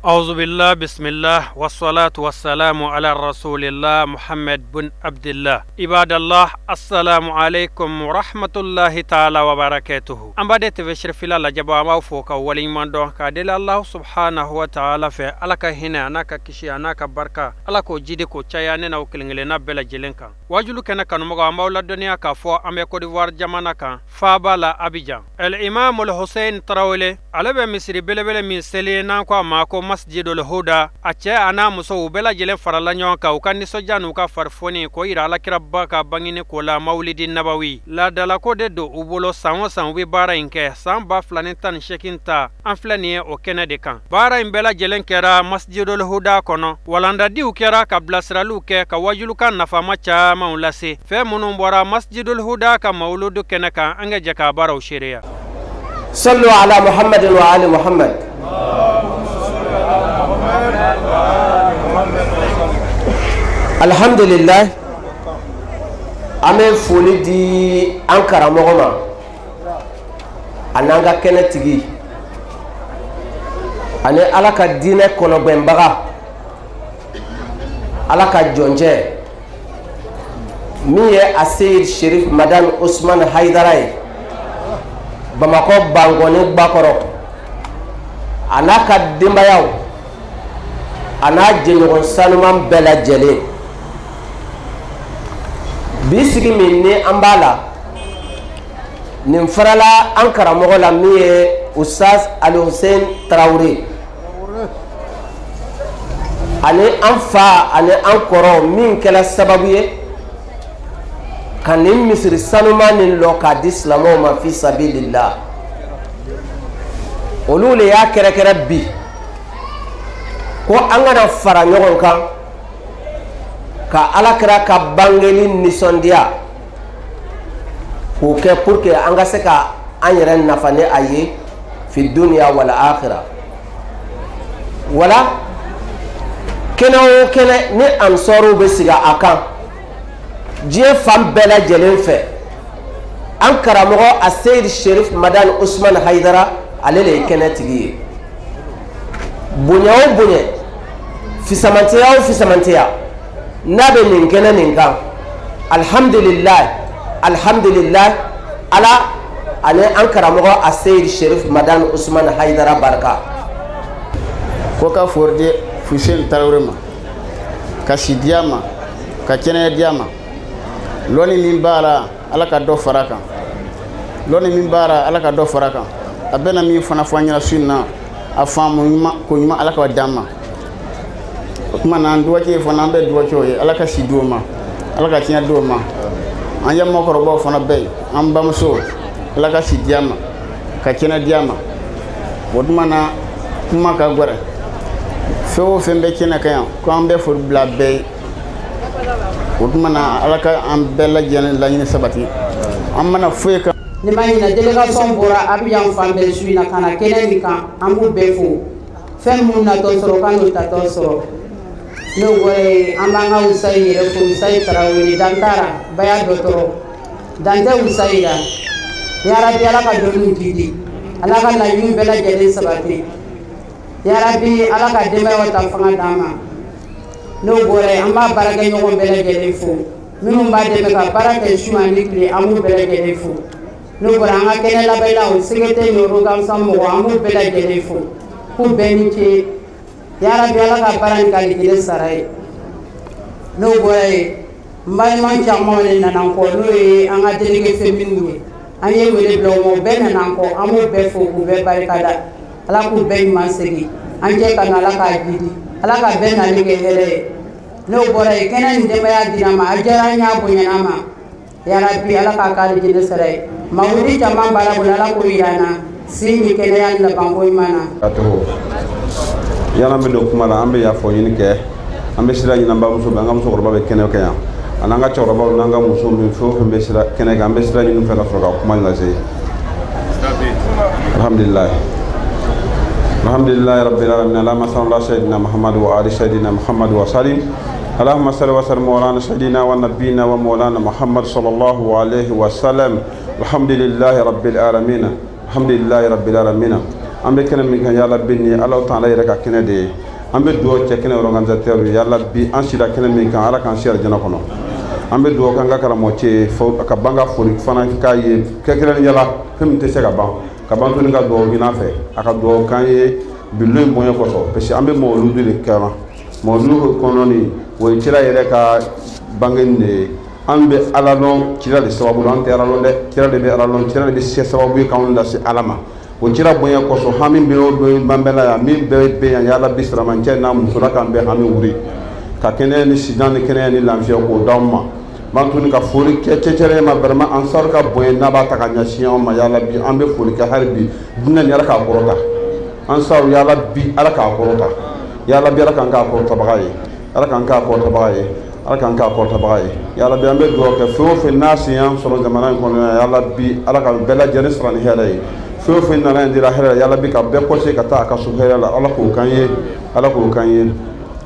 أعوذ بالله بسم الله والصلاة والسلام على رسول الله محمد بن عبد الله. عباد الله السلام عليكم ورحمة الله تعالى وبركاته. أم بعد تبشر في الله جبا ما فوق ولي من دون كادل الله سبحانه وتعالى في على كهنا أنا كشي أنا كبركة على كوجيد كوتشايا نوكلنا بلا جلنكا واجلو كنا كانوا مغامبا الدنيا كفو أم كوديفوار جمانا كان فابالا أبيجان الإمام الحسين تراولي على بمصر بلبل من سلينا كوا ماكو Masjidul Huda a cɛ a n'a muso u bɛɛ lajɛlen farala ɲɔgɔn kan u ka nisɔndiya n'u ka farifoni k'o yira alakiraba ka bangeni ko la mawulidi nabawi laadalako de don u bolo san o san u bɛ baara in kɛ san 2018 ta an filɛ nin ye o kɛnɛ de kan. Baara in bɛɛ lajɛlen kɛra Masjidul Huda kɔnɔ, walandadiw kɛra ka bilasiraliw kɛ ka wajulukan nafama camanw lase. Fɛn minnu bɔra Masjidul Huda ka mawuludu kɛnɛ kan, an ka jɛ k'a baaraw seereya. Sallu ala Muhammadin wa ali Muhammad. Alhamdulillah, an bɛ foli di an karamɔgɔ ma a n'an ka kɛnɛtigi ani Ala ka diinɛ kɔnɔgbɛnbaga Ala ka jɔnjɛ min ye a Seyid Sherif Madani Usman Hayidara ye Bamakɔ Bankɔni Bakɔrɔ a n'a ka denbayaw a n'a jɛɲɔgɔn sanuman bɛɛ lajɛlen. Bi sigi min ni an b'a la nin farala an karamɔgɔ la min ye Ustaz Ali Hussein Tarawele ani an fa ani an kɔrɔ min kɛra sababu ye ka nin misiri sanuman nin lɔ k'a di silamɛw ma fi sabilillah. Olu le y'a kɛrɛkɛrɛ bi ko an kana fara ɲɔgɔn kan ka alakira ka bangeli nisɔndiya k'o kɛ pour que an ka se ka an yɛrɛ nafa ni a ye fi duniya wala akhira. Wala kɛnɛ o kɛnɛ ni ansɔriw bɛ sigi a kan diɲɛ fan bɛɛ lajɛlen fɛ, an karamɔgɔ a Seyid Sherif Madani Usman Hayidara ale de ye kɛnɛtigi ye. Bonya o bonya, fisamantiya o fisamantiya, n'a bɛ nin kɛnɛ nin kan, alhamdulilayi alhamdulilayi, Ala ani an karamɔgɔ a Seyid Sherif Madani Usman Hayidara barika. Ko ka foli di Fuseni Tarawele ma, ka si di a ma, ka kɛnɛya di a ma. Lɔnni min b'a la Ala ka dɔ fara a kan, lɔnni min b'a la Ala ka dɔ fara a kan. A bɛna min fana fɔ an ɲɛna su in na, a faamu ɲuman ko ɲuman Ala k'o d'an ma. O tuma na an dɔgɔkɛ fana an bɛ dɔgɔkɛ o ye, Ala ka si d'o ma, Ala ka tiɲɛ d'o ma. An ye mɔgɔkɔrɔbaw fana bɛɛ ye, an bamuso Ala ka si di a ma, ka kɛnɛ di a ma. O tuma na kuma ka gɛrɛ, fɛn o fɛn bɛ kɛnɛ kan yan ko an bɛ foli bila bɛɛ ye. O tuma na Ala ka an bɛɛ lajɛlen laɲini sabati, an mana foyi kan. Ne ma ɲinɛ délégation bɔra Abidjan fan bɛɛ su in na ka na kɛnɛ nin kan, an b'u bɛɛ fo. Fɛn minnu natɔ sɔrɔ k'an n'o tatɔ sɔrɔ. N'o bɔra yen, an b'an ka Usayi yɛrɛ fo, Usayi Tarawele, Dantara, Baya dɔgɔtɔrɔ, Dantɛ Usayi la. Yarabi Ala ka dɔnniw jidi, Ala ka laɲiniw bɛɛ lajɛlen sabati. Yarabi Ala ka denbayaw ta fanga d'an ma. N'o bɔra yen, an b'a baarakɛɲɔgɔn bɛɛ lajɛlen fo. Minnu b'a dɛmɛ ka baara kɛ su ani tile, an b'u bɛɛ lajɛlen fo. N'o bɔra an ka kɛnɛ labɛnnaw, secrétaire ni gansan mɔgɔ, an b'u bɛɛ lajɛlen fo. K'u bɛɛ ni ce. Yarabi Ala ka baara in k'ale kelen sara ye. N'o bɔra yen, n balima caman de nana n kɔ, n'o ye an ka délégué féminine ye. An ye wele bila u ma, u bɛɛ nana n kɔ, an b'u bɛɛ fo k'u bɛɛ barikada. Ala k'u bɛɛ ɲuman segin. An cɛ ka na Ala k'a jidi. Ala ka bɛɛ nali kɛ hɛrɛ ye. N'o bɔra yen, kɛnɛ nin denbaya dira ma, a diyara an ye, a bonyana an ma. Yarabi Ala k'a k'ale jɛnɛ sara ye. Mawuli caman b'a la bolo, Ala k'o yira an na. Si ni kɛnɛya ni labanko ɲuman na. Yala an bɛ don kuma la, an bɛ yafa ɲini kɛ, an bɛ sira ɲini an bamuso bɛ, an ka musokɔrɔba bɛ kɛnɛ kan yan, ani an ka cɛkɔrɔbaw n'an ka musow bɛ fɛn o fɛn bɛ sira kɛnɛ kan, an bɛ sira ɲini fɛ ka sɔrɔ ka kuma lase. Alhamdulilayi alhamdulilayi rabbil alamin, alama sallallahu sayyidina Muhammad wa ali sayyidina Muhammad wa salim. اللهم صل وسلم على سيدنا ونبينا ومولانا محمد صلى الله عليه وسلم. الحمد لله رب العالمين، الحمد لله رب العالمين. An bɛ kɛnɛ min kan yala bi ni Ala ta'ala yɛrɛ ka kɛnɛ de ye. An bɛ dugawu kɛ kɛnɛ organisateur ye yala bi an sira kɛnɛ min kan, Ala k'an si arijana kɔnɔ. An bɛ dugawu k'an ka karamɔgɔ cɛ ye ka ban ka foli fana k'a ye kɛrɛnkɛrɛnnenya la, fɛn min tɛ se ka ban ka ban tuguni, ka dugawu ɲini a fɛ a ka dugawu k'an ye bi lon in bonya kosɔn, parce que an bɛ mawuludu de kɛra. Mawuludu kɔnɔ nin, o ye cira yɛrɛ ka bangeni de ye. An bɛ Ala lɔn cira de sababu la, an tɛ Ala lɔn dɛ, cira de bɛ Ala lɔn, cira de bɛ se sababu ye k'anw lase Ala ma. O cira bonya kosɔn, hami bɛ o bɛ bɛɛ la yan, min bɛɛ bɛ yan yala bi siramancɛ n'a musola k'an bɛɛ hami wuli ka kɛnɛya ni sijan ni kɛnɛya ni lafiya k'o d'anw ma. B'an tuguni ka foli kɛ cɛcɛrɛ ma, vraiment Ansar ka bonya n'a b'a ta ka ɲɛsin anw ma yala bi, an bɛ foli kɛ hali bi diinɛ nin Ala k'a kɔrɔta. Ansar yala bi Ala k'a kɔrɔta, yala bi Ala k'an k'a kɔrɔtabaga ye, Ala k'an k'a kɔrɔtabaga ye, Ala k'an k'a kɔrɔtabaga ye. Yala bi an bɛ dugawu kɛ fɛn o fɛn n'a sen y'an sɔrɔ jamana in kɔnɔ yan, yala bi Ala ka bɛɛ lajɛlen sara ni hɛrɛ ye. Fɛn o fɛn nana in dira hɛrɛ la, yala bi ka bɛɛ kɔse ka taa a ka so hɛrɛ la, Ala k'o k'an ye, Ala k'o k'an ye.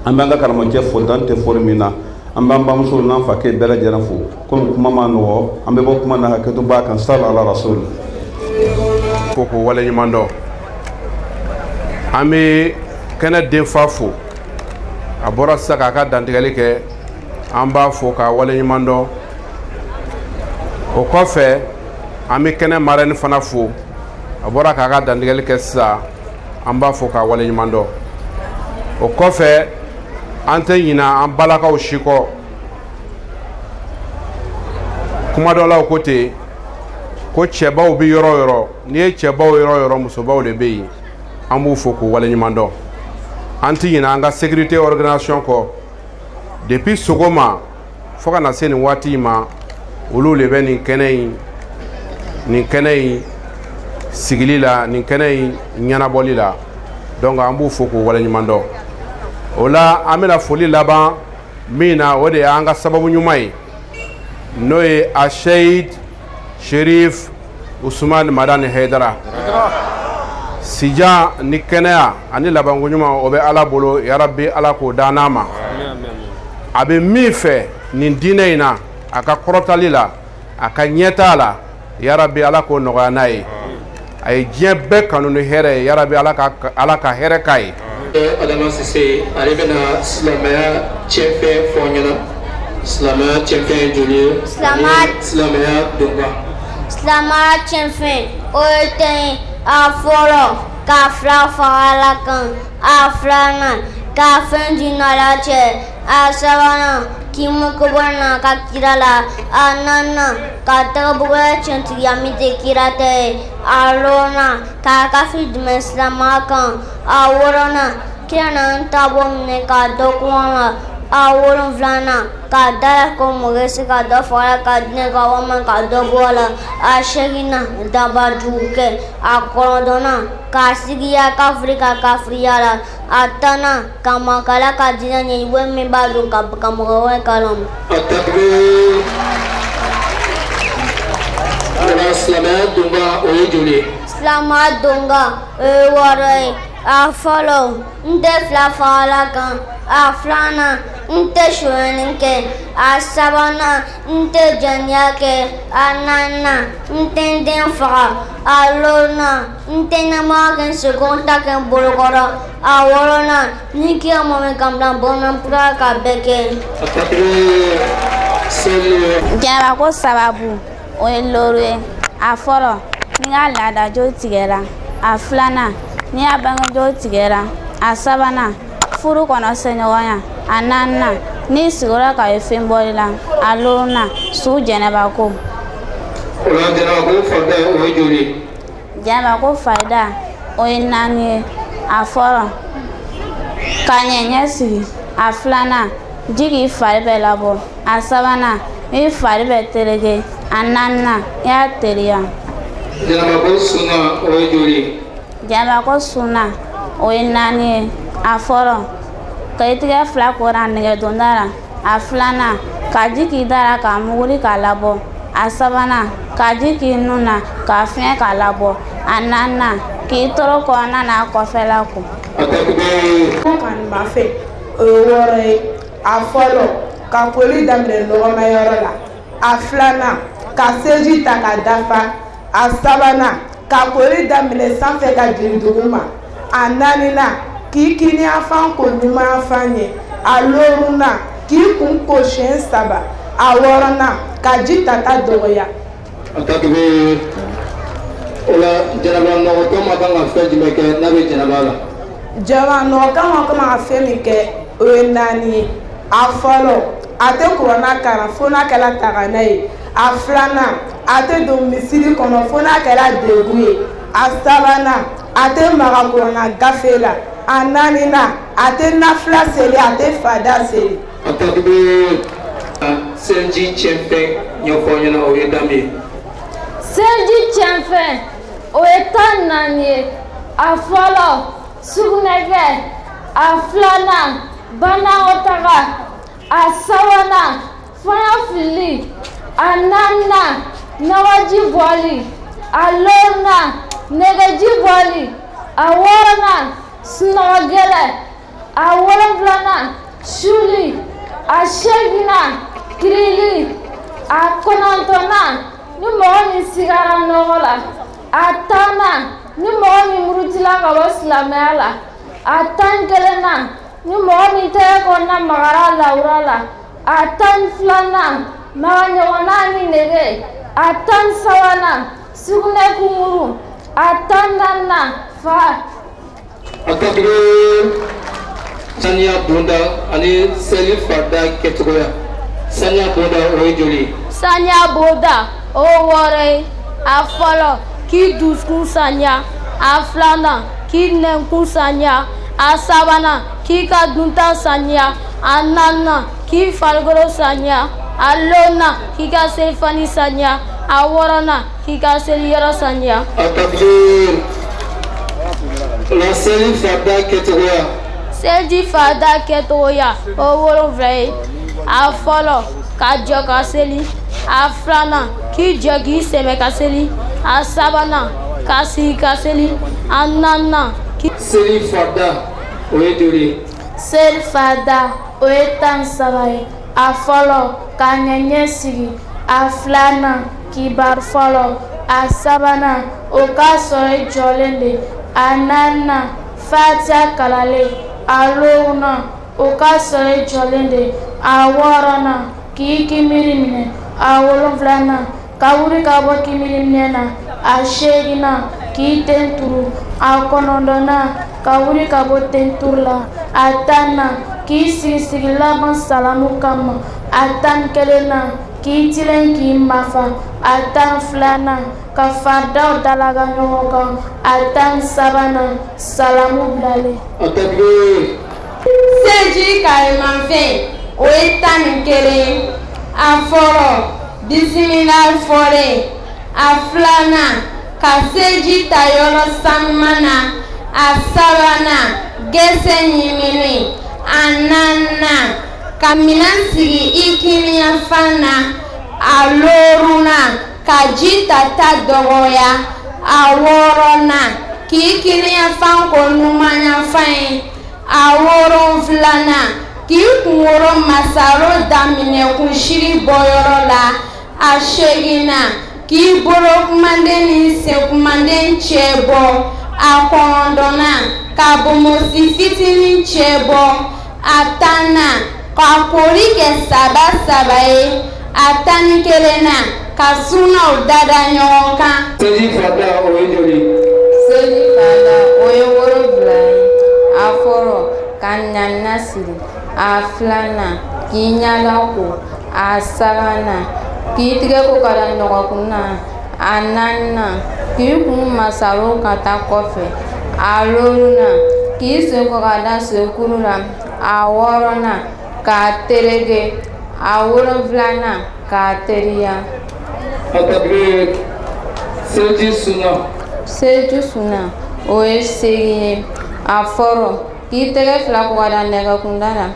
An b'an ka karamɔgɔcɛ fo dan tɛ foli min na. An b'an bamuso n'an fakɛ bɛɛ lajɛlen fo. Komi kuma ma nɔgɔ, an bɛ bɔ kuma na, hakɛto b'a kan. Sala ala rasul. Ko ko waleɲuman dɔn. An bɛ kɛnɛ denfa fo, a bɔra sisan k'a ka dantigɛli kɛ, an b'a fo k'a waleɲuman dɔn. O kɔfɛ, an bɛ kɛnɛ marraine fana fo, a bɔra k'a ka dantigɛli kɛ sisan, an b'a fo k'a waleɲuman dɔn. O kɔfɛ, an tɛ ɲina an balakaw si kɔ. Kumadɔlaw ko ten ko cɛbaw bɛ yɔrɔ o yɔrɔ, n'i ye cɛbaw yɔrɔ o yɔrɔ, musobaw de bɛ yen, an b'u fo k'u waleɲuman dɔn. An tɛ ɲina an ka sécurité organisation kɔ, depuis sɔgɔma fo ka na se nin waati in ma, olu de bɛ nin kɛnɛ in sigili la, nin kɛnɛ in ɲɛnabɔli la. Donc an b'u fo k'u waleɲuman dɔn. O la, an bɛna foli laban min na, o de y'an ka sababu ɲuman ye, n'o ye Aseyid Sherif Usman Madani Hayidara. Sijan ni kɛnɛya ani labanko ɲuman, o bɛ Ala bolo, yarabi Ala k'o d'an n'a ma. A bɛ min fɛ nin diinɛ in na, a ka kɔrɔtali la, a ka ɲɛtaa la, yarabi Ala k'o nɔgɔya n'a ye. A ye diɲɛ bɛɛ kanu ni hɛrɛ ye, yarabi Ala ka hɛrɛ k'a ye. Adama Sise, ale bɛna silamɛya cɛnfɛn fɔ n ɲɛna. Silamɛya cɛnfɛn ye joli ye? Silamɛya donba. Silamɛya cɛnfɛn, o ye 10 ye. A fɔlɔ, ka fila fara Ala kan. A filanan, ka fɛn di n'Ala cɛ. A sabanan, k'i mako bɔ n'a ka kira la. A naaninan, ka tagabolo tiɲɛtigiya min tɛ kira tɛ ye. A wɔɔrɔnan, k'a kafi dɛmɛ silamɛya kan. A wɔɔrɔnan, kira n'an taabolo minɛ k'a dɔn kuma la. A wolonfilanan, ka da ko mɔgɔ bɛ se ka dɔ fara ka diinɛ kan walima ka dɔ bɔ a la. A seeginnan, dabajugu kɛ. A kɔnɔntɔnnan, k'a sigiya kafiri ka kafiriya la. A tannan, ka makala ka diinɛ ɲɛ i min b'a dɔn ka mɔgɔ wɛrɛ kalan. Silamɛya donba, o ye joli ye? Silamɛya donba, o ye 6 ye. A fɔlɔ, n tɛ fila fara Ala kan. A filanan, n tɛ sonyɛni kɛ. A sabanan, n tɛ jɛnɛya kɛ. A naaninan, n tɛ n den faga. A duurunan, n tɛ namara kɛ n senkɔrɔ, n ta kɛ n bolokɔrɔ. A wɔɔrɔnan, ni kira mɔgɔ min ka bila bamanan fura ka bɛɛ kɛ. Jabako sababu, o ye 5 ye. A fɔlɔ, n'i ka laadajo tigɛra. A filanan, n'i y'a bangejo tigɛra. A sabanan, furu kɔnɔ seɲɔgɔnya. A naaninan, n'i sigiyɔrɔ ka ye fɛn bɔli la. A duurunan, su jɛnɛbako. O la, jɛnɛbako farida, o ye joli ye? Jɛnɛbako farida, o ye 4 ye. A fɔlɔ, ka ɲɛɲɛ sigi. A filanan, ji k'i fari bɛɛ labɔ. A sabanan, i fari bɛ tereke. A naaninan, i y'a teliya. Jɛnɛbako sunna, o ye joli ye? Jɛnɛbako sunna, o ye 4 ye. A fɔlɔ, ka i tigɛ fila kora nɛgɛdonda la. A filanan, ka ji k'i da la k'a muguri k'a labɔ. A sabanan, ka ji k'i nun na k'a fiɲɛ k'a labɔ. A naaninan, k'i toro kɔnɔna n'a kɔfɛla ko. Ko kanuba fɛ, o ye 6 ye. A fɔlɔ, ka koli daminɛ nɔgɔmayɔrɔ la. A filanan, ka seliji ta ka dafa. A sabanan, ka koli daminɛ sanfɛ ka jigin duguma. A naaninan, k'i kiniyanfan ko numanyanfan ye. A loorunan, k'i kun ko siɲɛ 3. A wɔɔrɔnan, ka ji tata dɔgɔya. Takbir. O la janabanɔgɔtɔ ma kan ka fɛn jumɛn kɛ n'a bɛ janaba la? Janabanɔgɔ kan ka fɛn min kɛ, o ye 4 ye. A fɔlɔ, a tɛ kuranna kalan fo n'a kɛra tagana ye. A filanan, a tɛ don misiri kɔnɔ fo n'a kɛra degun ye. A sabanan, a tɛ maga kuranna gafe la. A naaninan, a tɛ nafila seli, a tɛ fada seli. Takbir. Seliji tiɲɛfɛn ɲɛfɔ ɲɛna, o ye danbe ye. Seliji tiɲɛfɛn, o ye 14 ye. A fɔlɔ, sugunɛkɛ. A filanan, banakɔtaga. A sabanan, fɔɲɔ filili. A naaninan, nɔgɔji bɔli. A loorunan, nɛgɛji bɔli. A wɔɔrɔnan, sunɔgɔ gɛlɛn. A wolonfilanan, suli. A seeginnan, kirili. A kɔnɔntɔnnan, ni mɔgɔ min sigara nɔgɔ la. A 10nan, ni mɔgɔ min murutila ka bɔ silamɛya la. A 11nan, ni mɔgɔ min tɛgɛ kɔnɔna magara lawura la. A 12nan, magaɲɔgɔnna ni nege. A 13nan, sugunɛ kunmuru. A 14nan, fa. Takbir. Saniya bonda ani seli farida kɛcogoya. Saniya bonda, o ye joli ye? Saniya bonda, o ye 6 ye. A fɔlɔ, k'i dusukun saniya. A filanan, k'i nɛnkun saniya. A sabanan, k'i ka dunta saniya. A naaninan, k'i farikolo saniya. A loorunan, k'i ka selifani saniya. A wɔɔrɔnan, k'i ka seliyɔrɔ saniya. Takbir. La seli farida kɛcogoya. Seliji farida kɛcogoya, o ye 7 ye. A fɔlɔ, ka jɔ ka seli. A filanan, k'i jɔ k'i sɛmɛ ka seli. A sabanan, ka sigi ka seli. A naaninan, k'i. Seli farida, o ye joli ye? Seli farida, o ye 13 ye. A fɔlɔ, ka ɲɛɲɛ sigi. A filanan, kibaru fɔlɔ. A sabanan, o k'a sɔrɔ i jɔlen de. A naaninan, fatiya kalalen. A loorunan, o k'a sɔrɔ i jɔlen de. A wɔɔrɔnan, k'i kimiri minɛ. A wolonfilanan, ka wuli ka bɔ kimiri minɛ na. A seeginnan, k'i ten turu. A kɔnɔntɔnnan, ka wuli ka bɔ ten turu la. A 10nan, k'i sigi sigi laban salamu kama. A 11nan, k'i tilen k'i mafa. A 12nan, ka faridaw dalaga ɲɔgɔn kan. A 13nan, salamu bilalen. Takbir. Seliji karimafɛn, o ye 11 ye. A fɔlɔ, bisimila fɔlen. A filanan, ka seliji ta yɔrɔ sanuman na. A sabanan, gɛsɛ ɲimini. A naaninan, ka minɛn sigi i kiniyanfan na. A loorunan, ka ji tata dɔgɔya. A wɔɔrɔnan, k'i kiniyanfan ko numanyanfan ye. A wolonfilanan, k'i kunkolo masaro daminɛ kunsigi bɔyɔrɔ la. A seeginnan, k'i bolokumanden ni senkumanden cɛ bɔ. A kɔnɔntɔnnan, ka bonbonsi fitinin cɛ bɔ. A 10nan, ka koli kɛ 3 3 ye. A 11nan, ka sunaw dada ɲɔgɔn kan. Seliji farida, o ye joli ye? Seliji farida, o ye 7 ye. A fɔlɔ, ka ɲanina siri. A filanan, k'i ɲɛda ko. A sabanan, k'i tigɛ ko ka da nɔgɔkun na. A naaninan, k'i kun masaro ka taa kɔfɛ. A loorunan, k'i sen kɔ ka da senkuru la. A wɔɔrɔnan, k'a tereke. A wolonfilanan, k'a teriya. Takbir. Seliji sunna. Seliji sunna, o ye 8 ye. A fɔlɔ, k'i tɛgɛ fila ko ka da nɛgɛkunda la.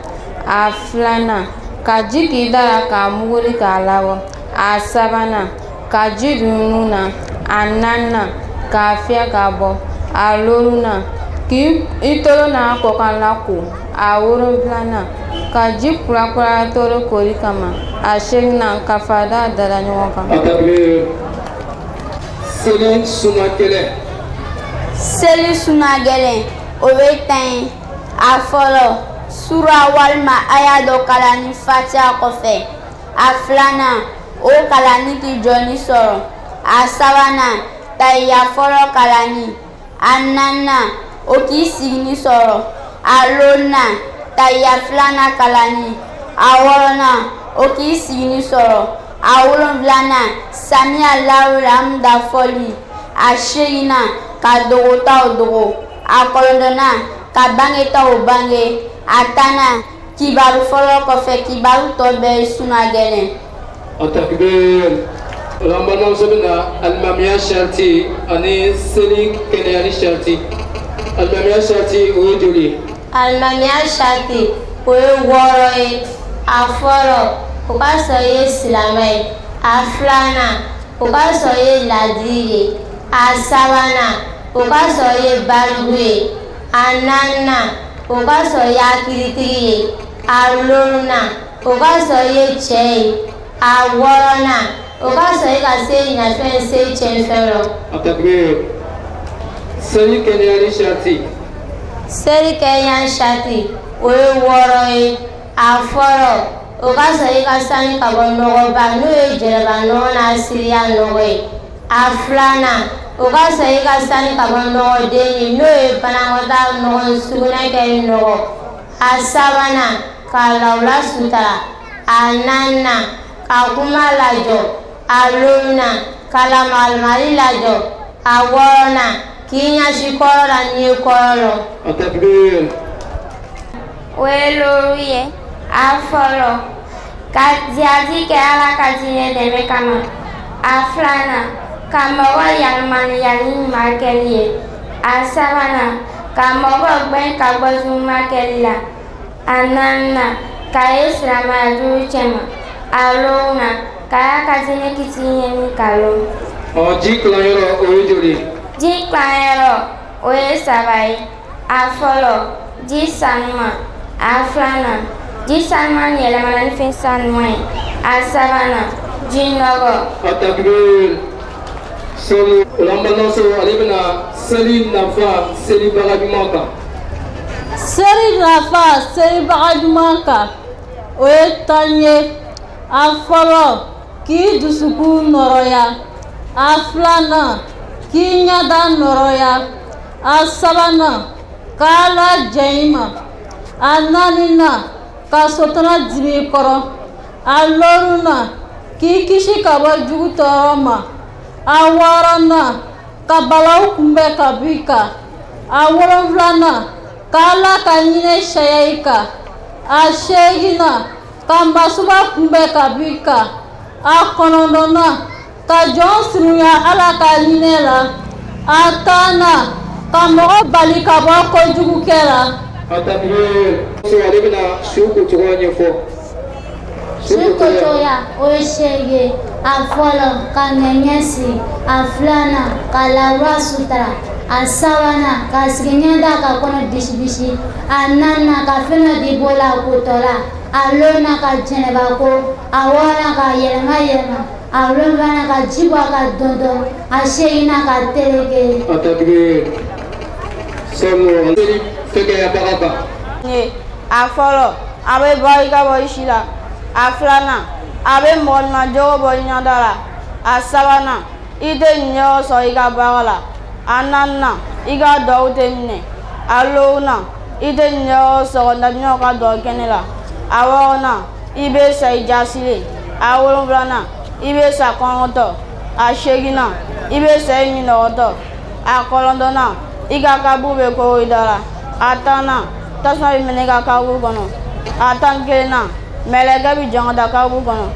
A filanan, ka ji k'i da la k'a muguri k'a labɔ. A sabanan, ka ji don nun na. A naaninan, k'a fiyɛ k'a bɔ. A loorunan, K'i i tolo n'a kɔkanla ko. A wolonfilanan, ka ji kurakuraya tolo koli kama. A seeginnan, ka farida dada ɲɔgɔn kan. Seli suna gɛlɛn. Seli suna gɛlɛn, o bɛ tan ye. A fɔlɔ, sura walima aya dɔ kalanni fatiya kɔfɛ. A filanan, o kalanni k'i jɔni sɔrɔ. A sabanan, tahiya fɔlɔ kalanni. A naaninan, o k'i sigini sɔrɔ. A lonan, tahiya filanan kalanni. A wɔɔrɔnan, o k'i sigini sɔrɔ. A wolonfilanan, samiya lawulamda fɔli. A seeginnan, ka dogotaw dogo. A kɔnɔntɔnnan, ka bangetaw bange. A tannan, kibaru fɔlɔ kɔfɛ kibaru tɔ bɛɛ ye suna gɛlɛn. Atakbir. O la an balimamuso bɛna alimamiya sariti ani seli kɛnɛyali sariti. Alimamiya sariti o ye joli ye? Alimamiya sariti o ye 6 ye. A fɔlɔ, o ka sɔrɔ i ye silamɛ ye. A filanan, o ka sɔrɔ i ye laadiri ye. A sabanan, o ka sɔrɔ i ye baliku ye. A naaninan, o ka sɔrɔ i ye hakilitigi ye. A duurunan, o ka sɔrɔ i ye cɛ ye. A wɔɔrɔnan, o ka sɔrɔ i ka se ɲafɛn se cɛnfɛn rɔ. Seli kɛnɛyali sariti. Seli kɛnɛya sariti o ye 6 ye. A fɔlɔ, o ka sɔrɔ i ka sanu ka bɔ nɔgɔba n'o ye jɛnɛba nɔgɔ n'a siriya nɔgɔ ye. A filanan, o ka sɔrɔ i ka sanu ka bɔ nɔgɔden ye n'o ye banakɔtaa nɔgɔ ni sugunɛ kɛ nɔgɔ. A sabanan, ka lawura sutura. A naaninan, ka kuma lajɔ. A duurunan, ka lamalimali lajɔ. A wɔɔrɔnan, k'i ɲɛsin kɔrɔ la n'i ye kɔrɔ lɔn. O ye 5 ye. A fɔlɔ, ka jihadi kɛ Ala ka diinɛ dɛmɛ kama. A filanan, ka mɔgɔ yalimaniya ni ɲuman kɛli ye. A sabanan, ka mɔgɔ gɛn ka bɔ juguman kɛli la. A naaninan, ka ye silamɛya juru cɛma. A wolonwula, ka y'a ka diinɛ kiti ɲɛɲini k'a lɔn. Ɔ, ji tilanyɔrɔ o ye joli ye? Ji tilanyɔrɔ o ye 3 ye. A fɔlɔ, ji sanuman. A filanan, ji sanuman yɛlɛmana ni fɛn sanuman ye. A sabanan, ji nɔgɔ. Sɔɔni o la an balimamuso ale bɛna seli nafa selibaga ɲuman kan. Seli nafa selibaga ɲuman kan, o ye 10 ye. A fɔlɔ, k'i dusukun nɔrɔya. A filanan, k'i ɲɛda nɔrɔya. A sabanan, k'Ala jɛn i ma. A naaninan, ka sotana dimi i kɔrɔ. A duurunan, k'i kisi ka bɔ jugu tɔɔrɔ ma. A wɔɔrɔnan, ka balawu kunbɛn ka bɔ i kan. A wolonfilanan, k'Ala ka hinɛ caya i kan. A seeginnan, ka masuba kunbɛn ka bɔ i kan. A kɔnɔntɔnnan, ka jɔn surunya Ala ka hinɛ la. A tannan, ka mɔgɔ bali ka bɔ kojugukɛ la. Ale bɛna su kocogoya ɲɛfɔ. Su kocogoya o ye 8 ye. A fɔlɔ, ka ŋɛɲɛ siri. A filanan, ka lawura sutura. A sabanan, ka sigi ɲɛda ka kɔnɔ bisibisi. A naaninan, ka fɛn dɔ di bolo la kotɔ la. A duurunan, ka jɛnɛba ko. A wɔɔrɔnan, ka yɛlɛma yɛlɛma. A wolonfilanan, ka ji bɔ a ka dɔn dɔn. A seeginnan, ka tereke. Seli fɛgɛyabaga kan. A fɔlɔ, a bɛ barika bɔ i si la. A filanan, a bɛ mɔgɔ ɲuman jogo bɔ i ɲɛda la. A sabanan, i tɛ ɲɛyɔrɔ sɔrɔ i ka baara la. A naaninan, i ka duwawu tɛ minɛ. A duurunan, i tɛ ɲɛyɔrɔ sɔrɔ nabiɲumanw ka duwawu kɛnɛ la. A wɔɔrɔnan, i bɛ sa i jasilen. A wolonfilanan, i bɛ sa kɔngɔtɔ. A seeginnan, i bɛ sa i minɔgɔtɔ. A kɔnɔntɔnnan, i ka kaburu bɛ kogo i da la. A tannan, tasuma bɛ minɛ i ka kaburu kɔnɔ. A 11nan, mɛlɛkɛ bɛ jɔn ka taa kaburu kɔnɔ.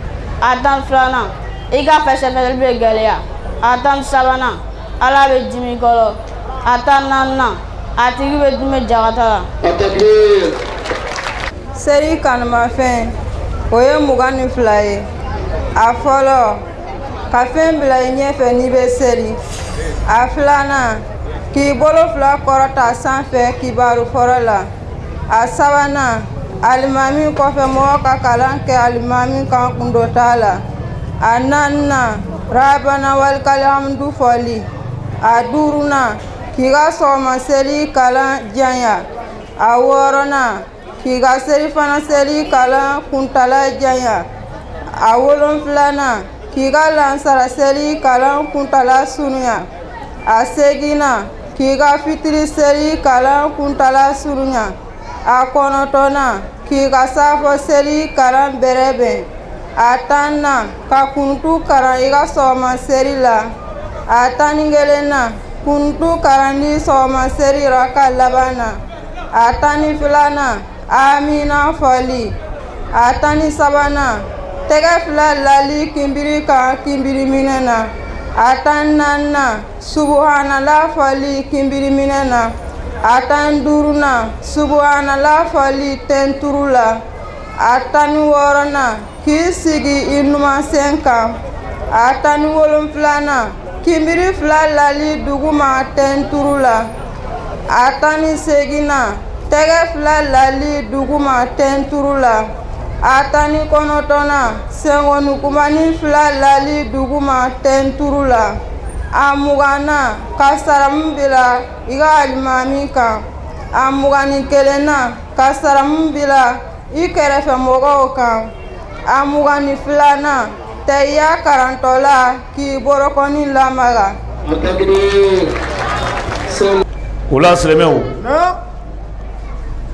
A 12nan, i ka fɛsɛfɛsɛli bɛ gɛlɛya. A 13nan, Ala bɛ dimi i kɔrɔ. A 14nan, a tigi bɛ dimi jakata la. Seli kanumafɛn o ye 22 ye. A fɔlɔ, ka fɛn bila i ɲɛfɛ n'i bɛ seli. A filanan, K'i bolo fila kɔrɔta sanfɛ kibaru fɔlɔ la. A sabanan, alimami kɔfɛ mɔgɔ ka kalan kɛ alimami kan kundo t'a la. A naaninan, rabana walikalihamdu fɔli. A duurunan, k'i ka sɔgɔma seli kalan janya. A wɔɔrɔnan, k'i ka selifana seli kalan kuntala janya. A wolonfilanan, k'i ka lansara seli kalan kuntala surunya. A seginnan, k'i ka fitiri seli kalan kuntala surunya. A kɔnɔntɔnnan, k'i ka saafo seli kalan bɛrɛbɛn. A tannan, ka kunutu kalan i ka sɔgɔma seli la. A 11nan, kunutu kalanni sɔgɔma seli raka laban na. A 12nan, amina fɔli. A 13nan, tɛgɛ fila lali kinbiri kan kinbiri minɛ na. A 14nan, subuhanala fɔli kinbiri minɛ na. A 15nan, subuhanala fɔli tɛnturu la. A 16nan, k'i sigi i numansen kan. A 17nan, kinbiri fila lali duguma tɛnturu la. A 18nan, tɛgɛ fila lali duguma tɛnturu la. A 19nan, senkɔnikumani fila lali duguma tɛnturu la. A 20nan, ka saramu bila i ka alimami kan. A 21nan, ka saramu bila i kɛrɛfɛmɔgɔw kan. A 22nan, tɛyiya karantɔla k'i bolokɔni lamaga. O la silamɛw,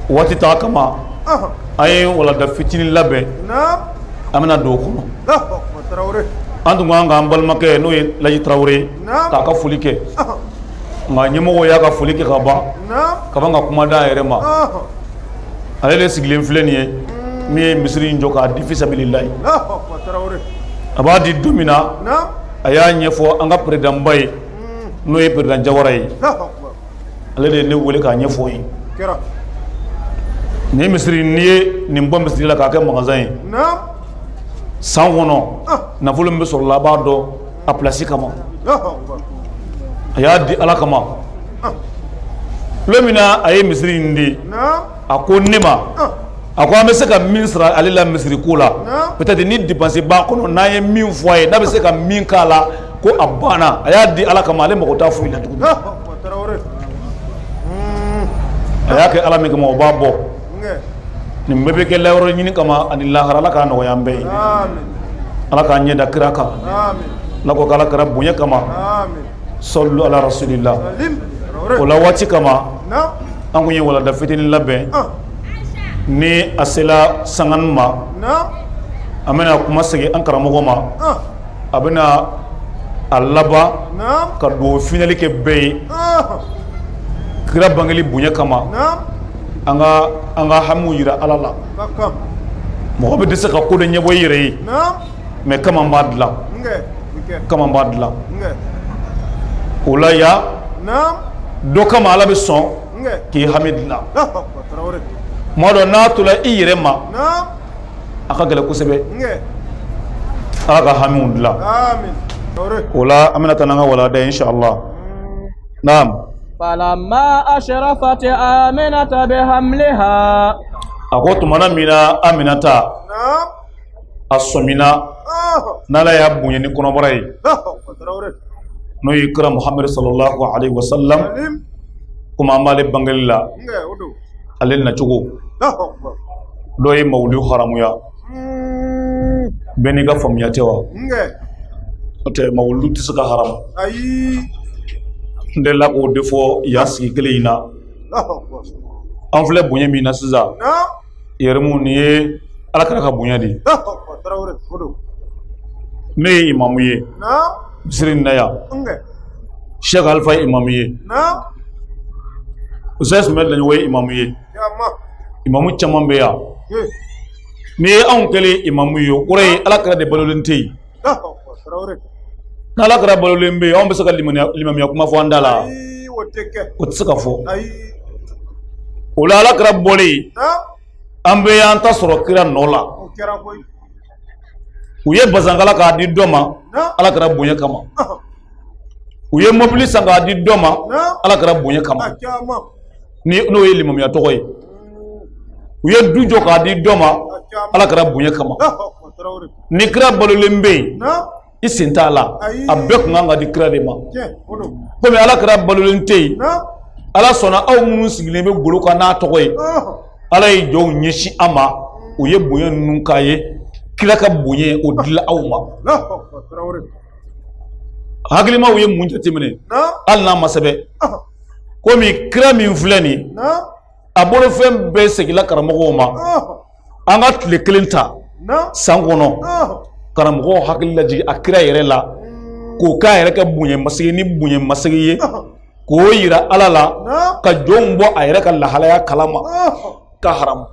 waati t'a kama, an ye walanda fitinin labɛn, an bɛna don o kɔnɔ. An tun kan k'an balimakɛ n'o ye Laji Tarawele k'a ka foli kɛ, nka ɲɛmɔgɔw y'a ka foli kɛ ka ban ka ban ka kuma d'a yɛrɛ ma. Ale de sigilen filɛ nin ye min ye misiri in jɔ k'a di fisabililayi. A b'a di don min na, a y'a ɲɛfɔ an ka peredanba ye n'o ye peredan Jawara ye. Ale de ye ne wele k'a ɲɛfɔ ye. Nin misiri, n'i ye nin bɔ misiri la k'a kɛ magasin ye, san kɔnɔ nafolo min bɛ sɔrɔ la, a b'a dɔn a pilasi kama. A y'a di Ala kama. Don min na a ye misiri in di, a ko ne ma, a ko an bɛ se ka min sara ale la misiri ko la, peut-être ni dépense b'a kɔnɔ, n'an ye min fɔ a ye, n'a bɛ se ka min k'a la, ko a banna. A y'a di Ala kama, ale mago t'a foyi la tuguni. A y'a kɛ Ala min kama, o b'a bɔ. Nin bɛɛ bɛ kɛ layɔrɔ ɲini kama ani lahara. Ala k'a nɔgɔya an bɛɛ ye. Ala k'an ɲɛ da kira kan. Ala ko k'Ala kɛra bonya kama. Sɔlu ala rasulillah. O la waati kama, an kun ye walanda fitinin labɛn. Ni a sela sangani ma, an bɛna kuma segin an karamɔgɔ ma. A bɛna a laban ka dugawu finali kɛ bɛɛ ye kira bangeli bonya kama. An ka hamiw yira Ala la. Mɔgɔ bɛ dɛsɛ ka ko dɔ ɲɛbɔ i yɛrɛ ye, mɛ kama b'a dilan, kama b'a dilan. O la yan dɔ kama Ala bɛ sɔn k'i hami dilan. Tuma dɔ n'a tola i yɛrɛ ma, a ka gɛlɛn kosɛbɛ. Ala ka hamiw dilan. O la an bɛna taa n'an ka walanda ye inshallah. Naam. فلما أشرفت آمنة بحملها. A ko tumana min na Aminata a sɔmina n'Ala y'a bonya ni kɔnɔbara ye, n'o ye kira Muhamadu sallallahu alaihi wa sallam, komi an b'ale bangeli la, ale nacogo dɔ ye mawulu haramuya. Bɛɛ n'i ka faamuya tɛ wa? N'o tɛ mawulu tɛ se ka haramu. N delila k'o de fɔ yan sigi kelen in na. An filɛ bonya min na sisan yɛrɛmu, nin ye Ala kɛra ka bonya de ye. Ne ye imamu ye misiri in na yan, Sheikh Alfa ye imamu ye, Ustaz Ismail Daɲɔgɔ ye imamu ye, imamu caman bɛ yan. N'i ye anw kɛlen imamu ye, o kɔrɔ ye Ala kɛra de balolen tɛ yen. N'Ala kɛra balolen bɛ yen, anw bɛ se ka limamiya kuma fɔ an da la, o tɛ se ka fɔ. O la Ala kɛra bɔlen, an bɛɛ y'an ta sɔrɔ kira nɔ la. U ye basankala k'a di dɔ ma Ala kɛra bonya kama. U ye mobili san k'a di dɔ ma ala kɛra bonya kama ni n'o ye limamuya tɔgɔ ye. U ye du jɔ k'a di dɔ ma ala kɛra bonya kama. Ni kira balolen bɛ yen i sen t'a la, a bɛɛ kun kan ka di kira de ma. Komi ala kɛra balolen tɛ yen, ala sɔnna aw minnu sigilen bɛ golo kan n'a tɔgɔ ye, ala ye jɔnw ɲɛsin a ma, u ye bonya ninnu k'a ye, kira ka bonya o dila aw ma. Hakilimaw ye mun jateminɛ hali n'a ma sɛbɛn, komi kira min filɛ nin ye a bolofɛn bɛɛ seginna karamɔgɔw ma, an ka tile kelen ta san kɔnɔ karamɔgɔw hakili lajigin a kira yɛrɛ la k'o k'a yɛrɛ kɛ bonya masigi ni bonya masigi ye, k'o yira ala la ka jɔnw bɔ a yɛrɛ ka lahalaya kalama ka haramu.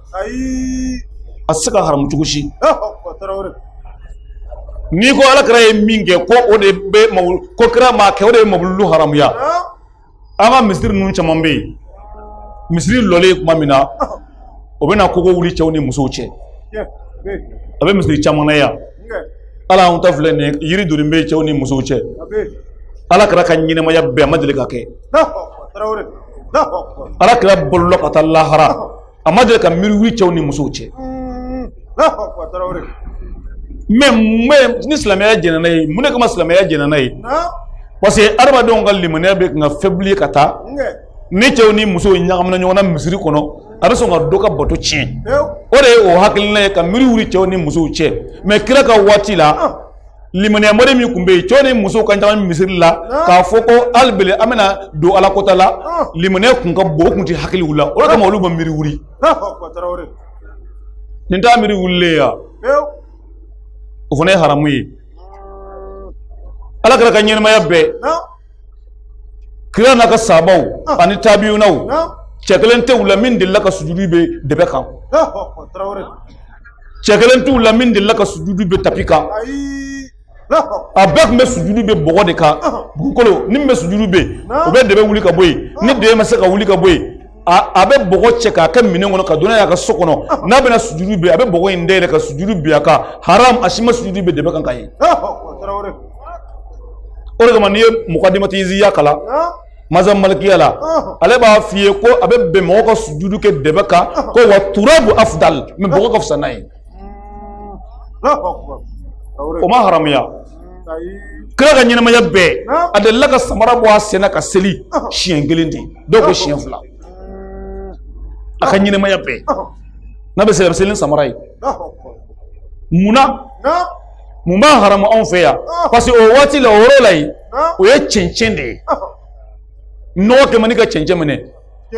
A tɛ se ka haramu cogo si. N'i ko ala kira ye min kɛ ko o de bɛ ko kira m'a kɛ o de ye mawuludu haramuya. An ka misiri ninnu caman bɛ yen, misiri lɔlen tuma min na o bɛ na kogo wuli cɛw ni musow cɛ. A bɛ misiri caman na yan, ala anw ta filɛ nin ye, yiri donni bɛ cɛw ni musow cɛ. Ala kira ka ɲɛnɛmaya bɛɛ a ma deli ka kɛ. Ala kira balola ka taa lahara, a ma deli ka miiri wuli cɛw ni musow cɛ. Mais ni silamɛya jɛnna n'a ye, mun de kama silamɛya jɛnna n'a ye? Parce que adamadenw ka limaniya bɛ kan ka faiblir ka taa, ni cɛw ni musow ɲagamina ɲɔgɔn na misiri kɔnɔ, a bɛ sɔn ka dɔ ka bato tiɲɛ. O de ye o hakilina ye ka miiri wuli cɛw ni musow cɛ. Mais kira ka waati la, limaniya mɔden min tun bɛ yen, cɛw ni musow ka ɲagami misiri la k'a fɔ ko hali bele an bɛna don ala kota la, limaniya kun ka bon, o kun tɛ hakiliw la, o de kama olu ma miiri wuli. Nin t'a miiri wulilen ya, o fana ye haramu ye. Ala kira ka ɲɛnɛmaya bɛɛ, kira n'a ka sabaw ani tabiyunaw, cɛ kelen tɛ u la min delila ka sujudu bɛ dɛbɛ kan, cɛ kelen t'u la min delila ka sujudu bɛ tapi kan. A bɛɛ tun bɛ sujudu bɛ bɔgɔ de kan, dugukolo ni min bɛ sujudu bɛ o bɛ dɛbɛ wuli ka bɔ yen, ni dɛbɛ ma se ka wuli ka bɔ yen, a bɛ bɔgɔ cɛ k'a kɛ minɛn kɔnɔ ka don n'a ye a ka so kɔnɔ, n'a bɛna sujudu bɛ a bɛ bɔgɔ in dayɛlɛ ka sujudu bin a kan. Haram, a si ma sujudu bɛ dɛbɛ kan ka ye. O de kama n'i ye mukadimati iziya kalan mazhab malikiya la, ale b'a f'i ye ko a bɛ bɛn mɔgɔ ka sujudu kɛ dɛbɛ kan, ko wa turabu afdal, mais bɔgɔ ka fisa n'a ye. O ma haramuya. Kira ka ɲɛnɛmaya bɛɛ, a delila ka samara bɔ a sen na ka seli siɲɛ kelen de, dɔw ko siɲɛ fila. A ka ɲɛnɛmaya bɛɛ n'a bɛ seli, a bɛ seli ni samara ye. Munna mun b'a haramu anw fɛ yan? Parce que o waati la, o yɔrɔ la yen, o ye cɛncɛn de ye. Nɔgɔ kɛ man di ka cɛncɛn minɛ,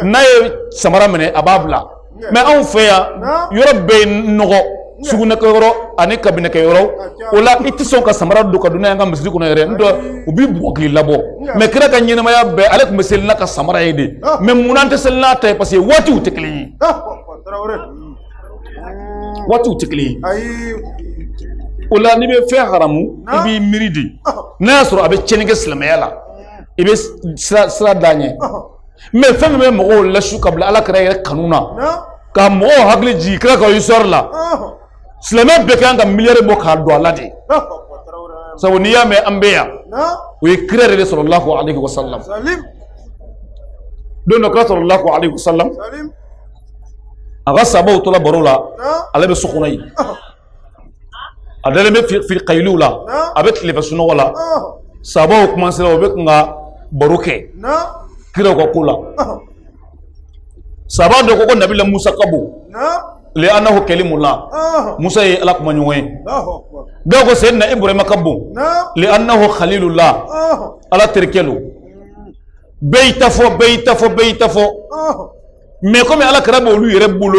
n'a ye samara minɛ a b'a bila. Mais anw fɛ yan, yɔrɔ bɛɛ ye nɔgɔ, sugunɛkɛyɔrɔ ani kabinɛkɛyɔrɔ, o la i tɛ sɔn ka samara don ka don n'a ye an ka misiri kɔnɔ yɛrɛ, n tɛ u b'i bugɔ k'i labɔ. Mais kira ka ɲɛnɛmaya bɛɛ, ale tun bɛ seli n'a ka samara ye de. Mais munna an tɛ seli n'a ta ye? Parce que waatiw tɛ kelen ye. Waatiw tɛ kelen ye. O la n'i bɛ fɛn haramu, i b'i miiri de. N'a y'a sɔrɔ a bɛ tiɲɛni kɛ silamɛya la, i bɛ sira d'a ɲɛ. Mais fɛn min bɛ mɔgɔw lasu ka bila ala kira yɛrɛ kanu na, ka mɔgɔw hakili jigin kira ka histoire la, silamɛ bɛɛ kan ka miliyari bɔ k'a don a la de. Sabu n'i y'a mɛn an bɛ yan, o ye kira yɛrɛ de sallallahu alaihi wa sallam. Don dɔ kira sallallahu alaihi wa sallam, a ka sabaw tora baro la, ale bɛ so kɔnɔ yen. A dalen bɛ fi kayiliw la, a bɛ tilefɛ sunɔgɔ la. Sabaw kumasera, u bɛ kun ka baro kɛ kiraw ka ko la. Saba dɔ ko nabila Musa ka bon, le anahu kalimullah, Musa ye ala kuma ɲɔgɔn ye. Dɔw ko Seydina Ibrahima ka bon, le anahu khalilullah, ala terikɛ lo. Bɛɛ y'i ta fɔ, bɛɛ y'i ta fɔ, bɛɛ y'i ta fɔ. Mais komi ala kira b'olu yɛrɛ bolo,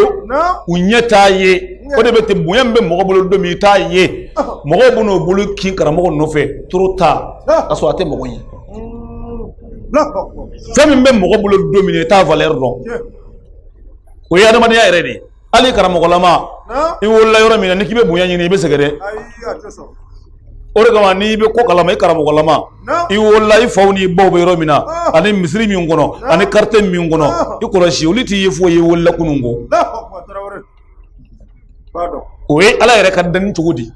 u ɲɛ t'a ye. O de bɛ ten, bonya min bɛ mɔgɔ bolo don min i t'a ye, mɔgɔw bɛ n'o bolo kin karamɔgɔ nɔfɛ trop tard, k'a sɔrɔ a tɛ mɔgɔ ye. Fɛn min bɛ mɔgɔ bolo don min i t'a valeur dɔn, o ye adamadenya yɛrɛ de ye. Hali karamɔgɔlama, i wolola yɔrɔ min na, n'i k'i bɛ bonya ɲini i bɛ sɛgɛn dɛ. O de kama n'i bɛ ko kalama, i karamɔgɔlama, i wolola i faw n'i baw bɛ yɔrɔ min na, ani misiri min kɔnɔ, ani quartier min kɔnɔ, i kɔlɔsi olu t'i ye foyi ye, i wolola kunun ko. O ye ala yɛrɛ ka danni cogo di.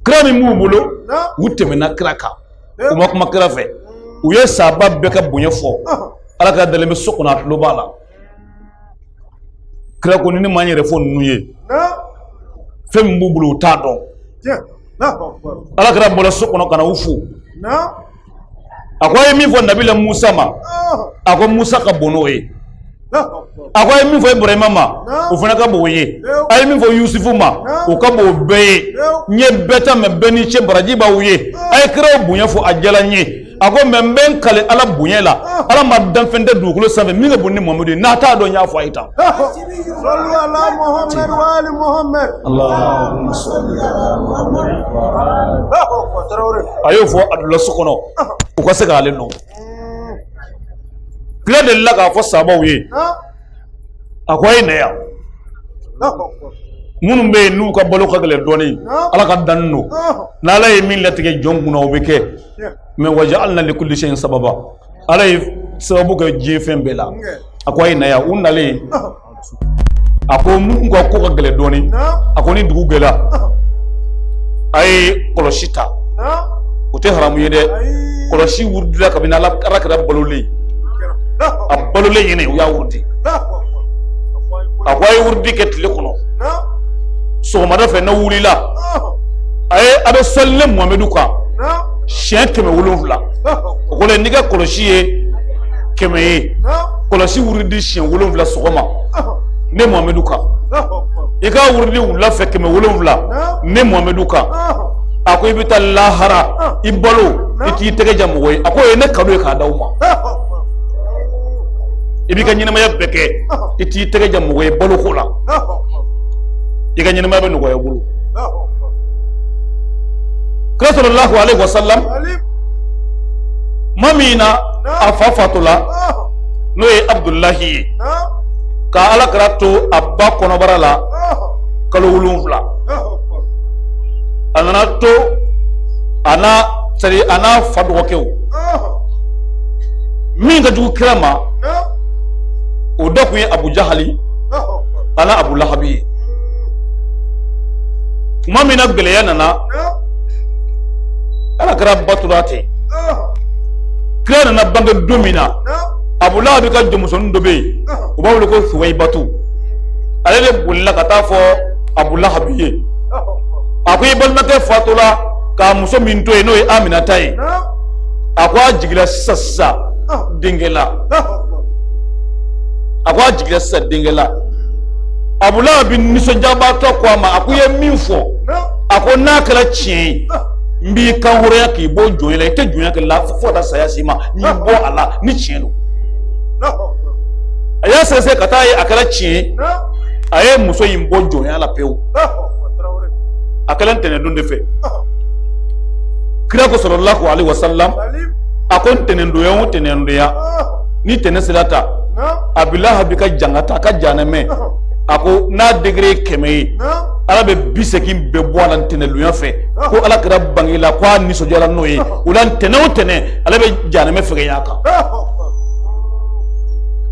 Kira min b'u bolo, u tɛmɛna kira kan. U ma kuma kira fɛ. U ye sahaba bɛɛ ka bonya fɔ. Ala kira dalen bɛ so kɔnɔ, a tulo b'a la. Kira ko ni ne ma n yɛrɛ fɔ ninnu ye, fɛn min b'u bolo u t'a dɔn. Ala kira bɔra so kɔnɔ ka na u fo. A ko a ye min fɔ Nabila Musa ma, a ko Musa ka bon n'o ye. A ko a ye min fɔ Ibrahima ma, o fana ka bon o ye. A ye min fɔ Yusufu ma, o ka bon o bɛɛ ye. N ye bɛɛ ta mɛ bɛɛ ni ce, baraji b'aw ye. A ye kiraw bonya fɔ, a diyara n ye. A ko mɛ n bɛ n kale Ala bonya la, Ala ma danfɛn tɛ dugukolo sanfɛ min ka bon ni Muhamadu ye. N'a t'a dɔn, n y'a fɔ a ye tan. A y'o fɔ a donna so kɔnɔ, u ka se k'ale nɔ. Kira delila k'a fɔ sahabaw ye, a ko a ye na yan. Minnu bɛ yen n'u ka balo ka gɛlɛn dɔɔnin, Ala ka danni don. N'Ala ye min latigɛ jɔn kunna, o bɛ kɛ. Mɛ waja'alna likulli shay'in sababa. Ala ye sababu kɛ diɲɛ fɛn bɛɛ la. A ko a ye na yan. U nalen, a ko minnu ka ko ka gɛlɛn dɔɔnin, a ko ni dugu gɛlɛya, a ye kɔlɔsi ta. O tɛ haramu ye dɛ. Kɔlɔsi wurudila kabini Ala kɛra balolen. A balolen ɲini, u y'a wurudi. A ko a ye wurudi kɛ tile kɔnɔ. Sɔgɔmada fɛ n'aw wulila, a ye a bɛ sɔli ne Muhamadu kan siɲɛ 700. O kɔrɔ ye n'i ka kɔlɔsi ye 100 ye, kɔlɔsi wurudi siɲɛ 7 sɔgɔma ne Muhamadu kan. I k'a wurudi wula fɛ 700 ne Muhamadu kan. A ko i bɛ taa lahara, i balo, i t'i tɛgɛ ja mɔgɔ ye. A ko o ye ne kanu ye k'a d'aw ma. I b'i ka ɲɛnamaya bɛɛ kɛ, i t'i tɛgɛ ja mɔgɔ ye baloko la. I ka ɲɛnamaya bɛ nɔgɔya i bolo. Kira sallallahu alaihi wasallam, ma min na a fa fatula, n'o ye Abudulahi ye, ka Ala kira to a ba kɔnɔbara la kalo 7. A nana to a n'a, c'est-à-dire a n'a fa dɔgɔkɛw. Min ka jugu kira ma, o dɔ tun ye Abu Jahali a n'a Abu Lahabi ye. Tuma min na gɛlɛya nana, Ala kɛra batura ten. Kira nana bange don min na, Abu Lahabi ka jɔnmusonin dɔ bɛ yen, u b'a wele ko Suwayibatu. Ale de bolila ka taa fɔ Abu Lahabi ye. A ko i balimakɛ fatula k'a muso min to yen, n'o ye Aminata ye. A ko a jiginna sisan sisan denkɛ la. A ko a jiginna sisan denkɛ la. Abu Lahabi nisɔndiyabaatɔ ko a ma, a ko i ye min fɔ, a ko n'a kɛra tiɲɛ ye, n b'i kan hɔrɔnya k'i bɔ jɔnya la, i tɛ jɔnya kɛ la fo ka taa saya s'i ma, n y'i bɔ a la ni tiɲɛ don. A y'a sɛgɛsɛgɛ ka taa ye a kɛra tiɲɛ ye, a ye muso in bɔ jɔnya la pewu. A kɛlen ntɛnɛndon de fɛ. Kira ko sallallahu alaihi wasallam, a ko ntɛnɛndonya o ntɛnɛndonya, ni tɛnɛ sera ta, Abu Lahabi ka jangata, a ka janɛmɛ, a ko n'a degré ye 100 ye, Ala bɛ 80 bɛɛ bɔ a la ntɛnɛndonya fɛ. Ko Ala kɛra bange la, ko a nisɔndiyara n'o ye. O la ntɛnɛn o ntɛnɛn, ale bɛ janɛmɛ fɛgɛnya a kan.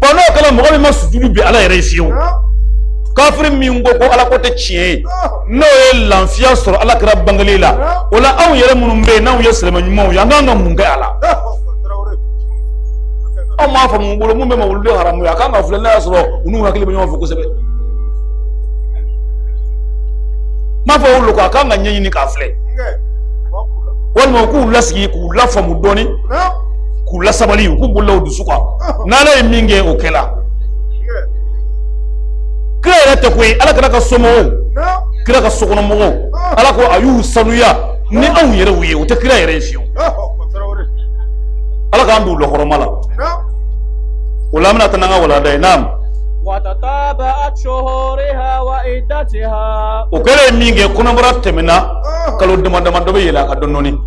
Bon, n'o kɛra mɔgɔ min ma sujudu bi Ala yɛrɛ ye fiyewu. Kafiri min ko ko Ala ko tɛ tiɲɛ ye, n'o ye lafiya sɔrɔ Ala kɛra bangeli la, o la anw yɛrɛ minnu bɛ yen n'anw ye silamɛ ɲumanw ye, an kan ka mun kɛ a la? Anw m'a faamu bolo mun bɛ ma wuluden haramu ye, a kan ka filɛ n'a y'a sɔrɔ u n'u hakili bɛ ɲɔgɔn fɛ kosɛbɛ. N b'a fɔ olu ko a kan ka ɲɛɲini k'a filɛ, walima u k'u lasigi k'u lafaamu dɔɔni, k'u lasabali, u k'u bolo u dusu kan. N'Ala ye min kɛ, o kɛla. Kira yɛrɛ tɛ koyi, Ala kɛra ka somɔgɔw, kira ka sokɔnɔmɔgɔw, Ala ko a y'u sanuya ni anw yɛrɛw ye, o tɛ kira yɛrɛ ye fiyewu. Ala k'an don lɔkɔrɔma la. O la an bɛna taa n'an ka walanda ye. Naam. O kɛlen min kɛ, kɔnɔbara tɛmɛna kalo dama dama dɔ bɛ yɛlɛ a kan dɔɔni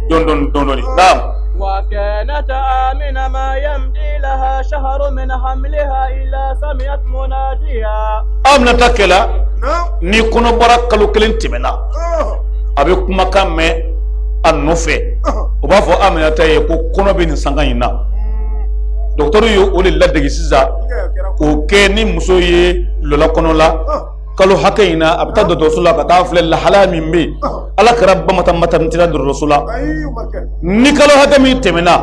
dɔɔni dɔɔni. Naam. وكانت آمنة ما يمضي لها شهر من حملها إلا سمعت مناديا. Aminata kɛla ni kɔnɔbara kalo kelen tɛmɛna, a bɛ kumakan mɛn a nɔfɛ. U b'a fɔ Aminata ye ko kɔnɔ bɛ nin sanga in na. Dɔgɔtɔrɔ ye o de ladege sisan k'o kɛ ni muso ye lɔla kɔnɔ la. Kalo hakɛ in na a bɛ taa dɔgɔtɔrɔso la ka taa filɛ lahalaya min bɛ yen ala kɛra ba ma taa maternité la dɔgɔtɔrɔso la ni kalo hakɛ min tɛmɛna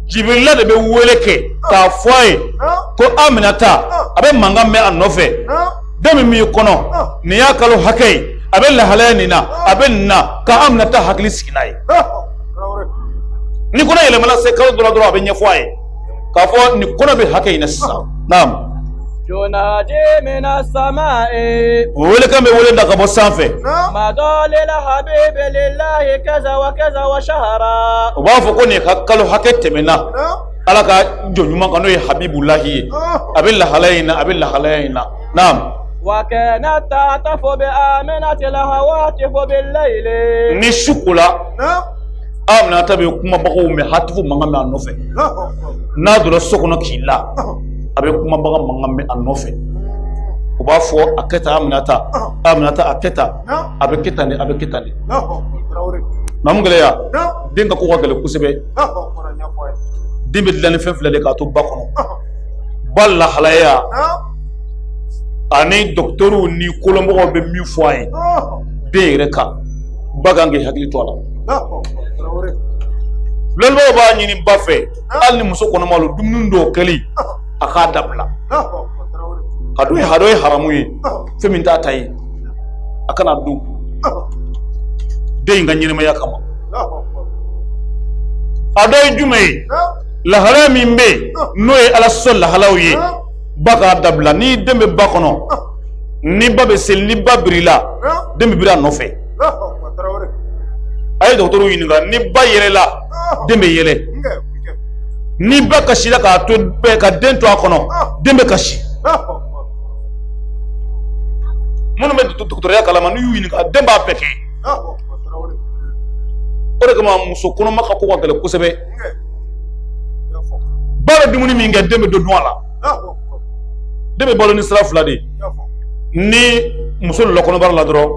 Jibirila de bɛ wele kɛ k'a fɔ a ye ko Aminata a bɛ mankan mɛn a nɔfɛ den min b'i kɔnɔ nin y'a kalo hakɛ ye a bɛ lahalaya nin na a bɛ nin na ka Aminata hakili sigi n'a ye ni kɔnɔ yɛlɛmana se kalo dɔ la dɔrɔn a bɛ ɲɛfɔ a ye k'a fɔ nin kɔnɔ bɛ hakɛ in na sisan naam. Wele kan bɛ wele da ka bɔ sanfɛ. O b'a fɔ ko nin ka kalo hakɛ tɛmɛna ala ka jɔn ɲuman kan n'o ye Habibulahi ye a bɛ lahalaya in na a bɛ lahalaya in na naam. Ni su kola Aminata bɛ kumabagaw mɛn hatifu mankan mɛn a nɔfɛ n'a donna so kɔnɔ k'i la a bɛ kumabaga mankan mɛn a nɔfɛ u b'a fɔ a kɛ tan Aminata Aminata a kɛ tan a bɛ kɛ tan de a bɛ kɛ tan de maa mun gɛlɛya den ka ko ka gɛlɛn kosɛbɛ den bɛ dilan ni fɛn fila de k'a to ba kɔnɔ ba lahalaya ani dɔkitɛriw ni kolonmɔgɔw bɛ min fɔ a ye den yɛrɛ kan ba kan k'i hakili to a la lɔnnibagaw b'a ɲini ba fɛ hali ni muso kɔnɔma don dumuni dɔw kɛli a k'a dabila a dɔ ye haramu ye fɛn min t'a ta ye a kana dun den in ka ɲɛnɛmaya kama a dɔ ye jumɛn ye lahalaya min bɛ yen n'o ye ala sɔsɔ lahalaw ye ba k'a dabila ni den bɛ ba kɔnɔ ni ba bɛ seli ni ba birila den bɛ biri a nɔfɛ a ye dɔgɔtɔrɔw ɲininka ni ba yɛlɛla den bɛ yɛlɛ ni ba kasira k'a to ka den to a kɔnɔ den bɛ kasi minnu bɛ dɔgɔtɔrɔya kalama n'u y'u ɲininka den b'a bɛɛ kɛ o de kama muso kɔnɔma ka ko ka gɛlɛn kosɛbɛ ba bɛ dumuni min kɛ den bɛ dɔ dun a la den bɛ balo ni sira fila de ye ni muso lɔ kɔnɔbara la dɔrɔn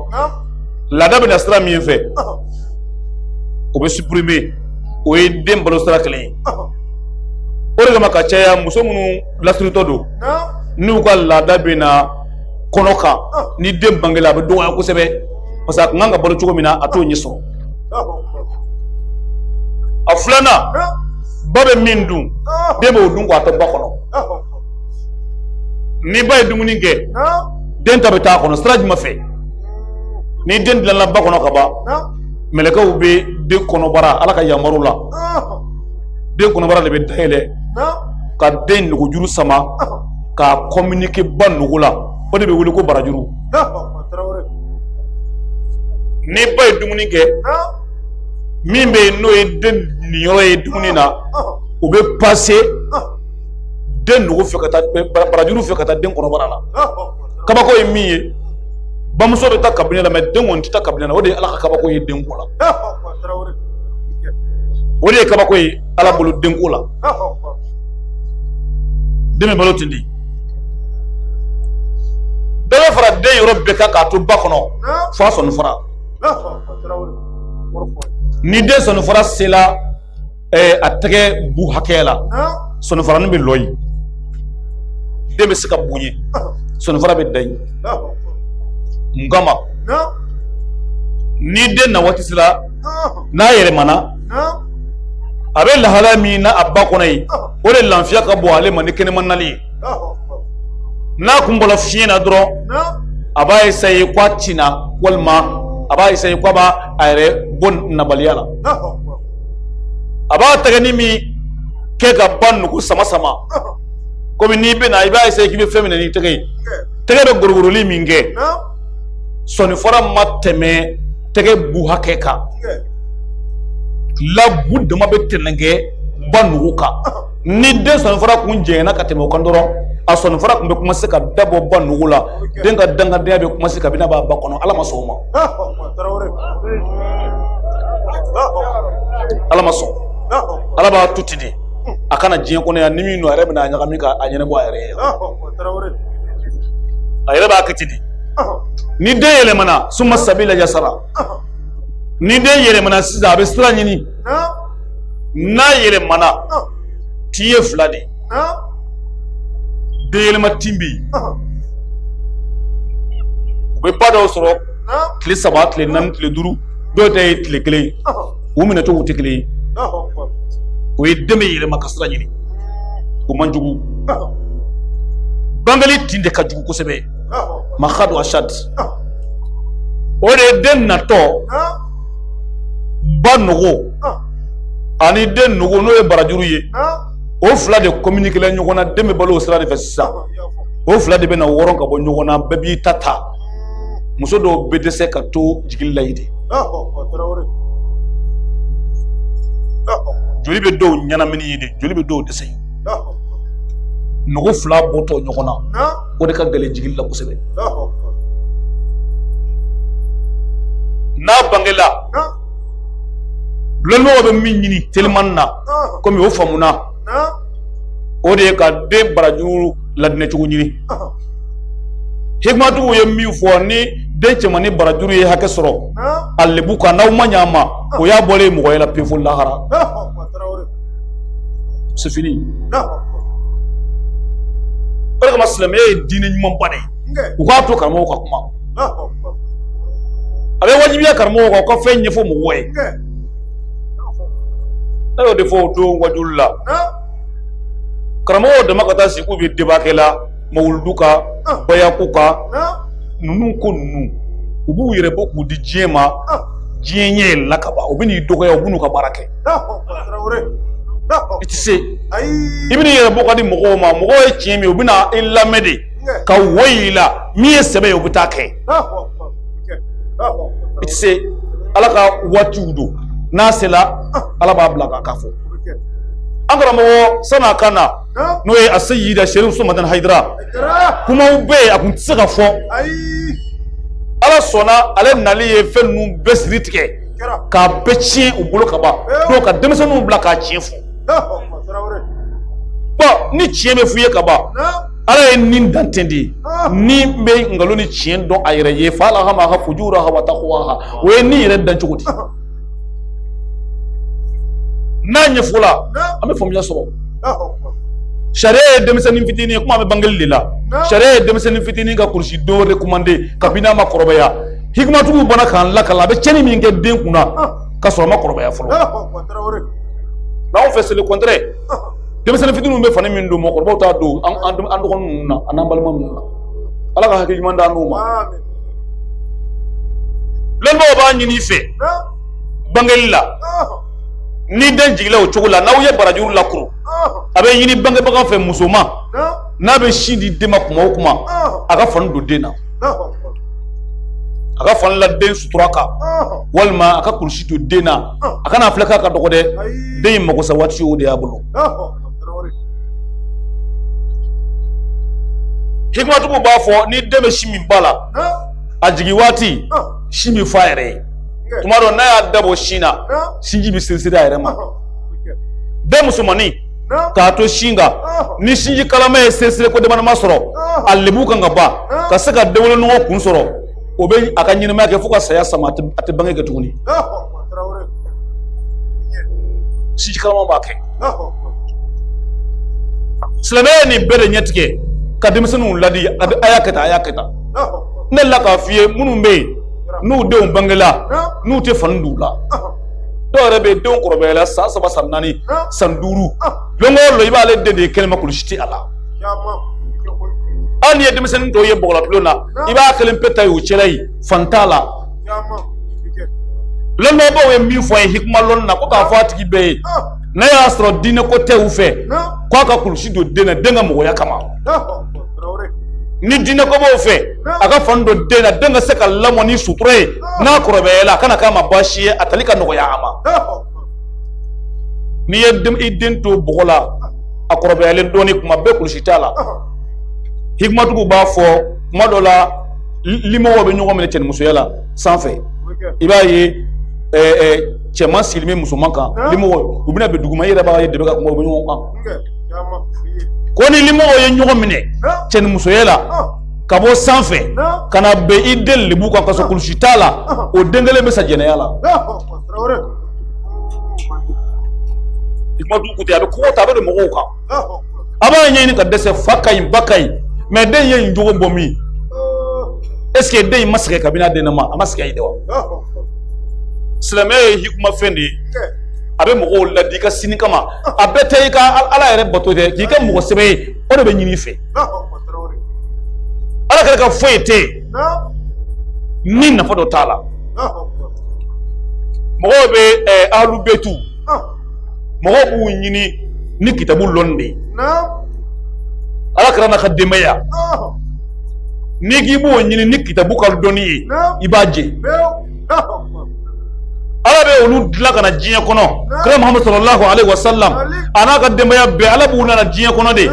laada bɛ na sira min fɛ o bɛ supprimer o ye den balo sira kelen ye o de kama ka caya muso minnu lasiritɔ don n'u ka laada bɛ na kɔnɔ kan ni den bangela a bɛ dɔgɔya kosɛbɛ parce que a kun kan ka balo cogo min na a t'o ɲɛ sɔrɔ a filanan ba bɛ min dun den b'o dun k'a to ba kɔnɔ ni ba ye dumuni kɛ den ta bɛ taa a kɔnɔ sira jumɛn fɛ ni den dilanna ba kɔnɔ ka ban mɛlɛkɛw bɛ den kɔnɔbara ala ka yamaru la den kɔnɔbara de bɛ dayɛlɛ ka den nugujuru sama k'a communiquer ba nugu la o de bɛ wele ko barajuru ni ba ye dumuni kɛ min bɛ yen n'o ye den niyɔrɔ ye dumuni na o bɛ passer den nugu fɛ ka taa barajuru fɛ ka taa den kɔnɔbara la kabako ye min ye bamuso bɛ taa kabinɛ la mɛ den kɔni tɛ taa kabinɛ la o de ye ala ka kabako ye denko la o de ye kabako ye ala bolo denko la den bɛ balo ten de dɔ bɛ fara den yɔrɔ bɛɛ kan k'a to ba kɔnɔ f'a sɔnni fara ni den sɔnni fara sela a tɛgɛ bu hakɛya la sɔnni faranin bɛ lɔ yen den bɛ se ka bonya sɔnni fara bɛ da yen mun kama ni den na waati sera n'a yɛlɛmana a bɛ lahalaya min na a ba kɔnɔ yen o de lafiya ka bon ale ma ni kɛnɛma nali ye n'a kun bɔra fiɲɛ na dɔrɔn a b'a essayer k'a tinna walima a b'a essayer k'a b'a a yɛrɛ bɔ nabaliya la a b'a tɛgɛnin min kɛ ka ba nugu sama sama komi n'i bɛ na i b'a essayer k'i bɛ fɛn minɛ n'i tɛgɛ ye tɛgɛ bɛ gorogoroli min kɛ sɔnifara ma tɛmɛ tɛgɛ bu hakɛ kan la bu dama bɛ tɛnɛn kɛ ba nugu kan ni den sɔnifara kun jɛngɛnna ka tɛmɛ o kan dɔrɔn a sɔnifara kun bɛ commencer ka dabɔ ba nugu la den ka dangadenya bɛ commencer kabini a b'a ba kɔnɔ ala ma sɔn o ma ala ma sɔn ala b'a to ten de a kana diɲɛ kɔnɔ yan ni min don a yɛrɛ bɛna a ɲagami ka a ɲɛnabɔ a yɛrɛ ye a yɛrɛ b'a kɛ ten de ni den yɛlɛmana suma sabila yasara ni den yɛlɛmana sisan a bɛ sira ɲini n'a yɛlɛmana tin ye fila de ye den yɛlɛma tin bɛ yen U bɛ ba dɔw sɔrɔ tile 3 tile 4 tile 5 dɔw ta ye tile 1 ye u minɛcogo tɛ kelen ye o ye den bɛ yɛlɛma ka sira ɲini o man jugu bangeli tin de ka jugu kosɛbɛ makadu asad o de ye den natɔ ba nogo ani den nogo n'o ye barajuru ye o fila de communiquer la ɲɔgɔn na den bɛ balo o sira de fɛ sisan o fila de bɛ na wɔrɔn ka bɔ ɲɔgɔn na bɛɛ b'i ta ta muso dɔw bɛ dɛsɛ ka to jigili la yen de joli bɛ dɔw ɲɛnamini ye de joli bɛ dɔw dɛsɛ nogo fila bɔtɔ ɲɔgɔn na o de ka gɛlɛn jigili la kosɛbɛ n'a bangela lɔnnibaw bɛ min ɲini telimani na komi o faamuna o de ye ka den barajuru ladinɛcogo ɲini hikmatigiw ye min fɔ ni den cɛmannin barajuru ye hakɛ sɔrɔ a lebu kan n'aw ma ɲɛ a ma o y'a bɔlen mɔgɔ ye la pewu fo lahara c'est fini o de kama silamɛya ye diinɛ ɲumanba de ye u k'a to karamɔgɔw ka kuma a bɛ wajibiya karamɔgɔw kan u ka fɛn ɲɛfɔ mɔgɔw ye ne y'o de fɔ o don wajulu la karamɔgɔw dama ka taa sigi k'u bɛ débat kɛ la mawuludu kan bayaku kan ninnu ko ninnu u b'u yɛrɛ bɔ k'u di diɲɛ ma diɲɛ ɲɛ yɛlɛla ka ban u bɛ n'i dɔgɔya u bɛ n'u ka baara kɛ i tɛ se i bɛ n'i yɛrɛ bɔ ka di mɔgɔw ma mɔgɔw ye tiɲɛ min ye u bɛ na i lamɛn de ka wo y'i la min ye sɛbɛ ye u bɛ taa kɛ i tɛ se ala ka waatiw don n'a sera ala b'a bila k'a fɔ an karamɔgɔ san'a ka na n'o ye a seyida Serifu Usumani Hayidara kumaw bɛ yen a kun tɛ se ka fɔ ala sɔnna ale nali ye fɛn ninnu bɛɛ siri tigɛ k'a bɛɛ tiɲɛ u bolo ka ban donc ka denmisɛnninw bila k'a tiɲɛ fɔ bon ni tiɲɛ bɛ f'i ye ka ban ala ye nin dan ten de ye ni bɛ nkalon ni tiɲɛ dɔn a yɛrɛ ye fa alhamaha fujuraha wa taqwaha o ye ni yɛrɛ dan cogo di n'a ɲɛfɔla an bɛ faamuya sɔrɔ sariya ye denmisɛnnin fitinin ye kuma bɛ bangeli de la sariya ye denmisɛnnin fitinin ka kurusi don recommandé kabini n'a ma kɔrɔbaya hikmatigiw bɔra k'an lakala a bɛ tiɲɛni min kɛ den kunna ka sɔrɔ a ma kɔrɔbaya fɔlɔ mais anw fɛ c'est le contraire denmisɛnnin fitininw bɛ fani min don mɔgɔkɔrɔbaw t'a don an dɔgɔnin ninnu na a n'an balima ninnu na ala ka hakili ɲuman d'an n'u ma lɔnnibaaw b'a ɲini i fɛ bangeli la ni den jigila o cogo la n'aw ye barajuru lakuru a bɛ ɲini bangebaga fɛ musoman n'a bɛ sin di den ma kuma o kuma a ka fani don den na a ka fani la den sutura kan walima a ka kulusi don den na a kana filɛ k'a ka dɔgɔ dɛ den in mago sa waati o de y'a bolo hikmatigiw b'a fɔ ni den bɛ sin min ba la a jigin waati sin bɛ f'a yɛrɛ ye tuma dɔ n'a y'a dabɔ sin na sinji bɛ seri a yɛrɛ ma den musomannin k'a to sin kan ni sinji kalama ye seresere ko damadama sɔrɔ a lebu kan ka ban ka se ka denwolonugu kun sɔrɔ o bɛ a ka ɲɛnamaya kɛ fo ka saya sama a tɛ bange kɛ tuguni sinji kalama b'a kɛ silamɛya ye nin bɛɛ de ɲɛtigɛ ka denmisɛnninw ladi a y'a kɛ tan a y'a kɛ tan ne la k'a f'i ye minnu bɛ yen n'u denw bangela n'u tɛ fani d'u la dɔw yɛrɛ bɛ yen denw kɔrɔbayala san 3 san 4 san 5 lon o lon i b'ale den de ye kɛnɛma kulusi tɛ a la hali n'i ye denmisɛnnin tɔw ye bɔgɔlatulon na i b'a kelen pe ta ye o cɛla yen fan t'a la lɔnnibaaw ye min fɔ a ye hikima lɔnni na ko k'a fɔ a tigi bɛɛ ye n'a y'a sɔrɔ diinɛ ko tɛ u fɛ k'a ka kulusi don den na den ka mɔgɔya kama ni diinɛ ko b'o fɛ a ka fani don den na den ka se ka lamɔ ni sutura ye n'a kɔrɔbayala a kana k'a ma baasi ye a tali ka nɔgɔya a ma n'i ye i den to bɔgɔ la a kɔrɔbayalen dɔɔnin kuma bɛɛ kulusi t'a la hikmatigiw b'a fɔ kuma dɔ la limɔgɔw bɛ ɲɔgɔn minɛ cɛnimusoya la sanfɛ i b'a ye cɛman sigilen bɛ musoman kan limɔgɔw u bɛna bin duguma i yɛrɛ b'a ye debe ka kuma u bɛ ɲɔgɔn kan ko ni limɔgɔw ye ɲɔgɔn minɛ cɛnimusoya la ka bɔ sanfɛ ka na bɛn i den lebu kan ka sɔrɔ kulusi t'a la o den kelen bɛ sa jɛnɛya la hikmatigiw ko ten a bɛ kɔgɔ ta a bɛ don mɔgɔw kan a b'a ɲɛɲini ka dɛsɛ fa ka ɲi ba ka ɲi mais den ye nin jogo bɔ min Est-ce que den in ma sɛgɛn kabini a den ma a ma sɛgɛn ye de wa? Silamɛya ye hikima fɛn de ye. A bɛ mɔgɔw ladi i ka sini kama. A bɛɛ tɛ i ka Ala yɛrɛ bato dɛ, k'i kɛ mɔgɔ sɛbɛ ye, o de bɛ ɲini i fɛ. Ala kɛra ka foyi tɛ yen ni nafa dɔ t'a la. Mɔgɔw bɛ alu betu, mɔgɔw b'u ɲini ni kitabu lɔnni de ye. Ala kɛra n'a ka denbaya. N'i k'i b'o ɲini ni kitabu ka dɔnni ye, i b'a jɛ. Ala bɛ olu dilan ka na diɲɛ kɔnɔ. Kira Muhamadu sallallahu alaihi wa sallam a n'a ka denbaya bɛɛ, Ala b'u nana diɲɛ kɔnɔ de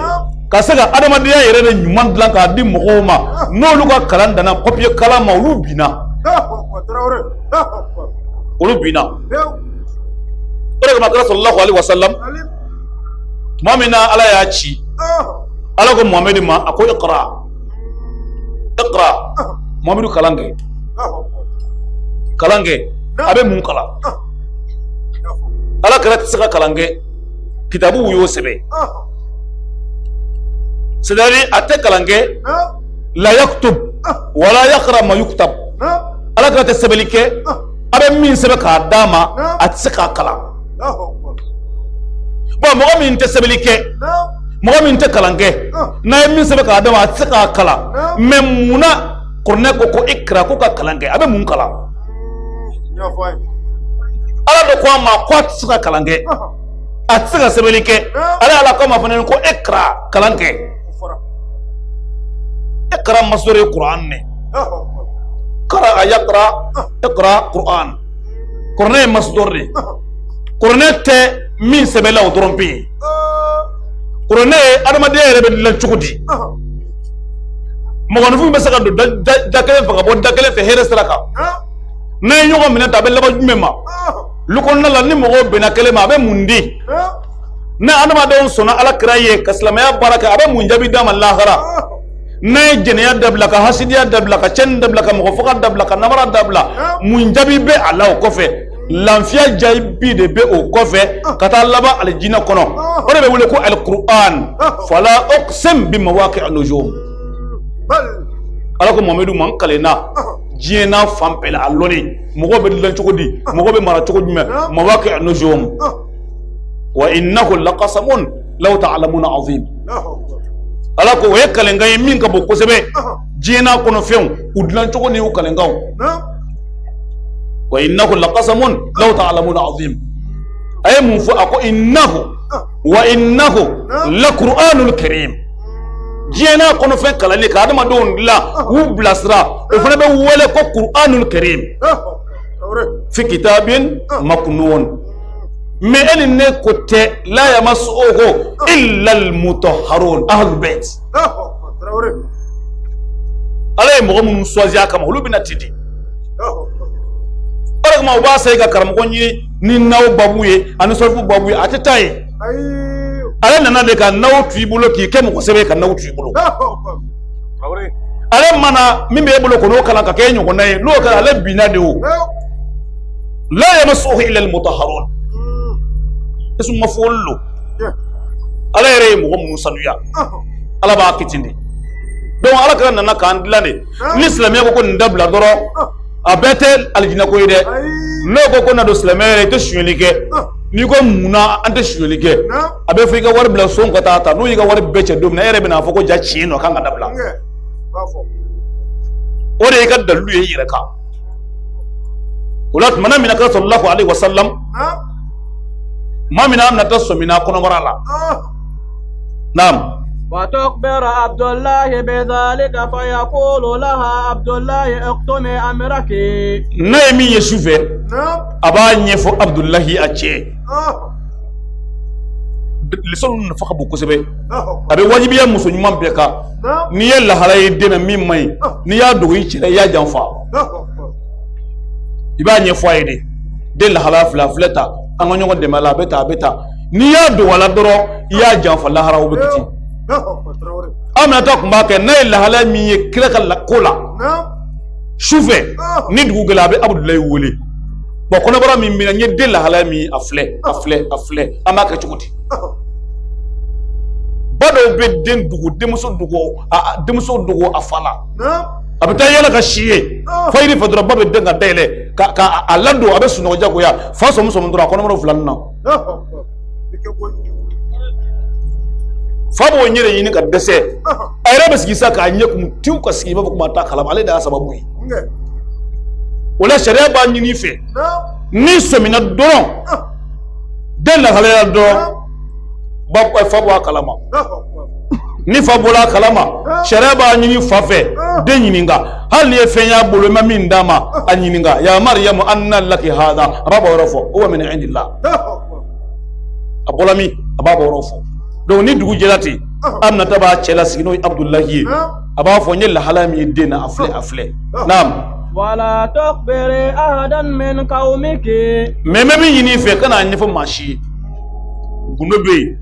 ka se ka adamadenya yɛrɛ de ɲuman dilan k'a di mɔgɔw ma. N'olu ka kalan danna papiye kalan ma, olu binna. Olu binna. O de kama Kira sallallahu alaihi wa sallam tuma min na Ala y'a ci, Ala ko Muhamadu ma, a ko iqra. Iqra. Muhamadu kalan kɛ. Kalan kɛ. A bɛ mun kalan? Ala kɛra tɛ se ka kalan kɛ. Kitabu y'o sɛbɛn. C'est-à-dire a tɛ kalan kɛ. La yaktub wala yaqra ma yuktab. Ala kɛra tɛ sɛbɛnni kɛ. A bɛ min sɛbɛn k'a d'a ma, a tɛ se k'a kalan. Bon, mɔgɔ min tɛ sɛbɛnni kɛ, mɔgɔ min tɛ kalan kɛ, n'a ye min sɛbɛn k'a d'a ma, a tɛ se k'a kalan. Mais munna kuranɛ ko ko ikra, ko ka kalan kɛ? A bɛ mun kalan? Ala de ko a ma ko a tɛ se ka kalan kɛ, a tɛ se ka sɛbɛnni kɛ. Ala Ala ko a ma fana ko ikra, kalan kɛ. Ikra masdar ye Kuran ne. Qara'a yaqra, iqra Kuran. Kuranɛ ye masdar de ye. Kuranɛ tɛ min sɛbɛnla o dɔrɔn pe ye. Kuranɛ ye adamadenya yɛrɛ bɛ dilan cogo di? Mɔgɔninfin bɛ se ka don da kelen fɛ ka bɔ da kelen fɛ hɛrɛ sira kan. N'a ye ɲɔgɔn minɛ ta, a bɛ laban jumɛn ma? Lu kɔnɔna la, ni mɔgɔw bɛnna kelen ma, a bɛ mun di? Ni adamadenw sɔnna Ala kira ye ka silamɛya baara kɛ, a bɛ mun jaabi d'a ma lahara? N'a ye jɛnɛya dabila, ka hasidiya dabila, ka cɛnni dabila, ka mɔgɔ faga dabila, ka namara dabila, mun jaabi bɛ a la o kɔfɛ? Lafiya jaabi de bɛ o kɔfɛ ka taa laban alijinɛ kɔnɔ. O de bɛ wele ko alikuran. Fala uqsim bi mawaqi'i nujum. Ala ko Muhamadu ma, n kalenna diɲɛ n'a fan bɛɛ la, a lɔnni mɔgɔw bɛ dilan cogo di, mɔgɔw bɛ mara cogo jumɛn, mawaqi'i nujum. Wa innahu laqasamun law ta'lamuna azim. Ala ko o ye kalenkan ye min ka bon kosɛbɛ. Diɲɛ n'a kɔnɔfɛnw u dilan cogo ni u kalenkanw. Wa innahu laqasamun law ta'lamuna azim. A ye mun fɔ? A ko innahu wa innahu laqur'anul karim. Diɲɛ n'a kɔnɔfɛn kalanni ka adamadenw dilan k'u bilasira, o fana bɛ wele ko Qur'anul Karim. Fi kitabin maknun. Mais e ni ne ko tɛ, la yamassuhu illa al-mutahharun ahlul bayt. Ala ye mɔgɔ minnu choisi a kama, olu bɛna ten de. O de kama u b'a sayi ka karamɔgɔ ɲini ni naw babu ye ani sɔrɔfu babu ye, a tɛ taa yen. Ale nana de ka naw tu i bolo, k'i kɛ mɔgɔ sɛbɛ ye ka naw tu i bolo. Ale mana min bɛ e bolo k'o kalan ka kɛ e ɲɔgɔnna ye, n'o kɛra ale binna de o. La yamassuhu illa al-mutahharun. Ismu maf'ul lo. Ala yɛrɛ ye mɔgɔ minnu sanuya, Ala b'a kɛ ten de. Donc Ala kɛra nana k'an dilan de. Ni silamɛya ko ko nin dabila dɔrɔn, a bɛɛ tɛ alijinɛ ko ye dɛ. N'o ko ko na don silamɛya yɛrɛ, i tɛ sonyali kɛ. N'i ko munna an tɛ sonyali kɛ, a bɛ fɔ i ka wari bila son ka taa ta. N'u y'i ka wari bɛɛ cɛ don min na, e yɛrɛ bɛna fɔ ko ja tiɲɛ nɔ kan ka dabila. O de y'i ka dalilu ye i yɛrɛ kan. O la tumana min na Kira sallallahu alaihi wa sallam, maa min na taa sɔmina kɔnɔbara la. Naam. وتخبر عبد الله بذلك فيقول لها عبد الله اقتمي أمرك. N'a ye min ye su fɛ, a b'a ɲɛfɔ Abudulayi a cɛ. Lisɔn nafa ka bon kosɛbɛ. A bɛ wajibiya muso ɲuman bɛɛ kan. N'i ye lahala ye den na min man ɲi, n'i y'a dogo i cɛ la, i y'a janfa. I b'a ɲɛfɔ a ye de. Den lahala fila filɛ ta, an ka ɲɔgɔn dɛmɛ a la, a bɛ tan, a bɛ tan. N'i y'a dogo a la dɔrɔn, i y'a janfa lahara, o bɛ kiti. Aminata tun b'a kɛ, n'a ye lahala min ye kira ka ko la su fɛ, ni dugu gɛlɛ, a bɛ Abudulayi wele. Bon, kɔnɔbara min bɛ na, n ye den lahala min, a filɛ, a filɛ, a filɛ, an b'a kɛ cogo di? Ba dɔw bɛ den dogo, denmuso dogo, a denmuso dogo a fa la. A bɛ taa yala ka si ye fayiri fɛ dɔrɔn ba bɛ den ka dayɛlɛ ka a ladon a bɛ sunɔgɔ jagoya fa sɔmi sɔmi dɔrɔn a kɔnɔmɔrɔ filanin na fa b'o ɲɛ de ɲini ka dɛsɛ a yɛrɛ bɛ sigi sa k'a ɲɛ kun tiw ka sigi i b'a fɔ ko maa t'a kalama ale de y'a sababu ye o la sariya b'a ɲini i fɛ n'i sɔmina dɔrɔn den lahalaya dɔrɔn ba fa bɔ a kalama ni fa bɔra a kalama sariya b'a ɲini fa fɛ den ɲininka hali n'i ye fɛn y'a bolo i ma min d'a ma a ɲininka ya Mariyamu anna laki hada a b'a bɔ yɔrɔ fɔ huwa min indillah a bɔla min a b'a bɔ yɔrɔ fɔ donc ni dugu jɛra ten Aminata b'a cɛ lasigi n'o ye Abudulayi ye a b'a fɔ n ye lahalaya min ye den na a filɛ a filɛ naam. Wala tukhbiri ahadan min qawmiki. Mais n bɛ min ɲini i fɛ kan'a ɲɛfɔ maa si ye gundo bɛ yen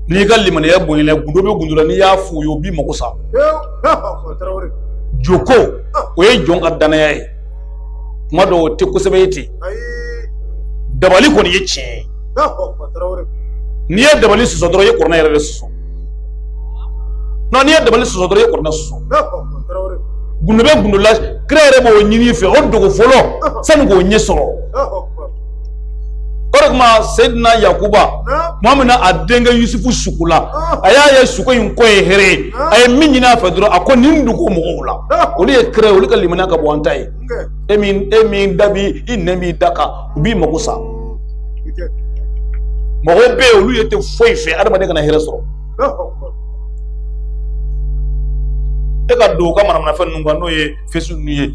n'i ka limaniya bonyana gundo bɛ gundo la n'i y'a f'u ye o b'i mago sa joko o ye jɔn ka danaya ye kuma dɔw o tɛ kosɛbɛ ye ten dabali kɔni ye tiɲɛ ye n'i ye dabali sɔsɔ dɔrɔn i ye kuranɛ yɛrɛ de sɔsɔ non n'i ye dabali sɔsɔ dɔrɔn i ye kuranɛ sɔsɔ gundo bɛ gundo la kira yɛrɛ b'o ɲini i fɛ o dogo fɔlɔ sani k'o ɲɛ sɔrɔ o de kama Seyidina Yakuba tuma min na a denkɛ Yusufu sukola a y'a ye suko in kɔ ye hɛrɛ ye a ye min ɲini a fɛ dɔrɔn a ko nin dogo mɔgɔw la olu ye kira ye olu ka limaniya ka bon an ta ye e min da b'i i nɛn b'i da kan u b'i mago sa mɔgɔw bɛ yen olu ye tɛ foyi fɛ adamaden kana hɛrɛ sɔrɔ e ka don u ka manamanafɛn ninnu kan n'o ye fesi ninnu ye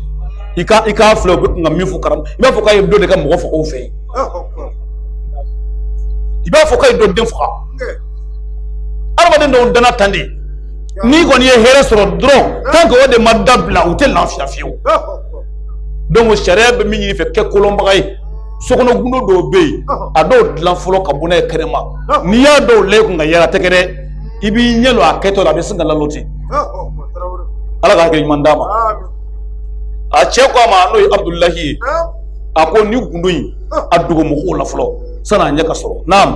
i k'a filɛ u bɛ kun ka min fɔ karamɔgɔ i b'a fɔ k'a ye dɔ de ka mɔgɔ faga o fɛ yen i b'a fɔ k'a ye dɔ den faga adamaden dɔw danna tan de n'i kɔni ye hɛrɛ sɔrɔ dɔrɔn tant que o de ma dabila u tɛ lafiya fiyewu donc sariya bɛ min ɲini fɛ kɛ kolonbaga ye sokɔnɔ gundo dɔw bɛ yen a dɔw dilan fɔlɔ ka bɔ n'a ye kɛnɛma n'i y'a dɔw la i kun ka yala tɛgɛ dɛ i b'i ɲɛ lɔ a kɛtɔ la a bɛ sin ka lalo ten ala ka hakili ɲuman d'a ma a cɛ ko a ma n'o ye Abudulayi ye a ko ni gundo in a dogo mɔgɔw la fɔlɔ sanni a ɲɛ ka sɔrɔ naam.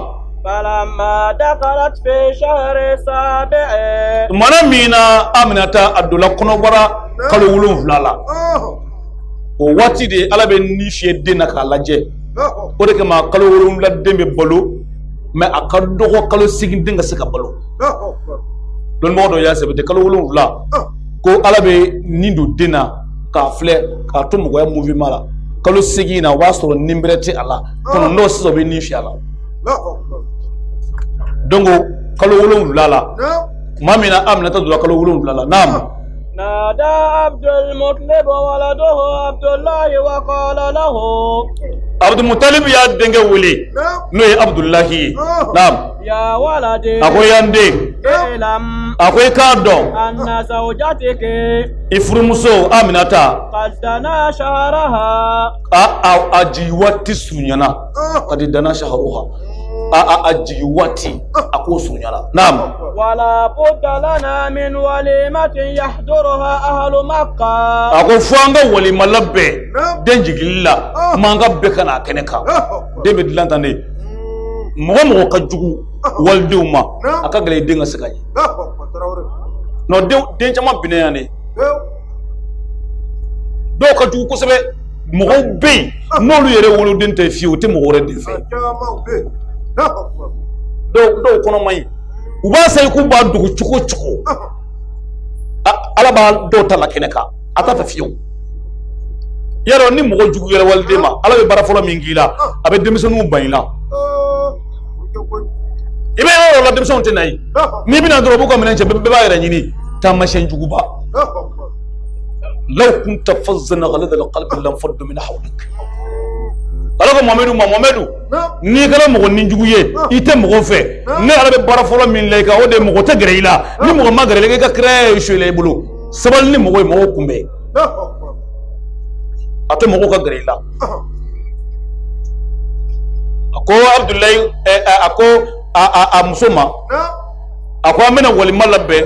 Falamma dakhalat fi shahri sabi'i. Tumana min na Aminata a donna kɔnɔbara kalo 7 la o waati de ala bɛ ni fiyɛ den na k'a lajɛ o de kama kalo 7 den bɛ balo mais a ka dɔgɔ kalo 8 den ka se ka balo dɔnnibagaw dɔw y'a sɛbɛn ten kalo 7 ko ala bɛ nin don den na k'a filɛ k'a to mɔgɔya mouvement la kalo 8 na o b'a sɔrɔ nin bɛrɛ tɛ a la kɔnɔntɔn sisan o bɛ nin fiyɛ a la donc kalo 7 la tuma min na Aminata donna kalo 7 la naam. نادى عبد المطلب ولده عبد الله وقال له عبد المطلب يا دنگه ولي نو عبد الله نعم يا ولدي اكو ياندي اعلم اكو كادو ان زوجتك ifurumuso Aminata قد دنا شهرها a aji sunyana قد دنا شهرها a jigi waati a k'o surunyala naam. Wala budda lana min walimatin yahdurha ahlu Makka. A ko fo an ka walima labɛn den jigili la kuma an ka bɛɛ ka na a kɛnɛ kan den bɛ dilan tan de mɔgɔ mɔgɔ ka jugu walidenw ma a ka gɛlɛn i den ka se ka ye non den caman binna yan de dɔw ka jugu kosɛbɛ mɔgɔw bɛ yen n'olu yɛrɛ woloden tɛ fiyewu u tɛ mɔgɔ wɛrɛ den fɛ. Dɔw kɔnɔ man ɲi u b'a sayi k'u b'a dogo cogo o cogo ala b'a dɔw ta la kɛnɛ kan a t'a fɛ fiyewu yarɔ ni mɔgɔ jugu yɛrɛ waliden ma ala bɛ baara fɔlɔ min k'i la a bɛ denmisɛnninw ban i la i bɛ yɔrɔ o la denmisɛnninw tɛ na yen n'i bɛna dɔrɔn u b'u ka minɛn cɛ bɛɛ b'a yɛrɛ ɲini taamasiyɛn juguba law kunta fazzan ghalidha alqalbi lanfaddu min hawlik ala ko Mamadu ma Mamadu n'i kɛra mɔgɔ nijugu ye i tɛ mɔgɔ fɛ ne ala bɛ baara fɔlɔ min la i kan o de ye mɔgɔ tɛ gɛrɛ i la ni mɔgɔ ma gɛrɛ i la i ka kiraya ye su i bolo sabali ni mɔgɔ ye mɔgɔw kunbɛn a tɛ mɔgɔw ka gɛrɛ i la a ko Abudulayi a ko a muso ma a ko an bɛna walima labɛn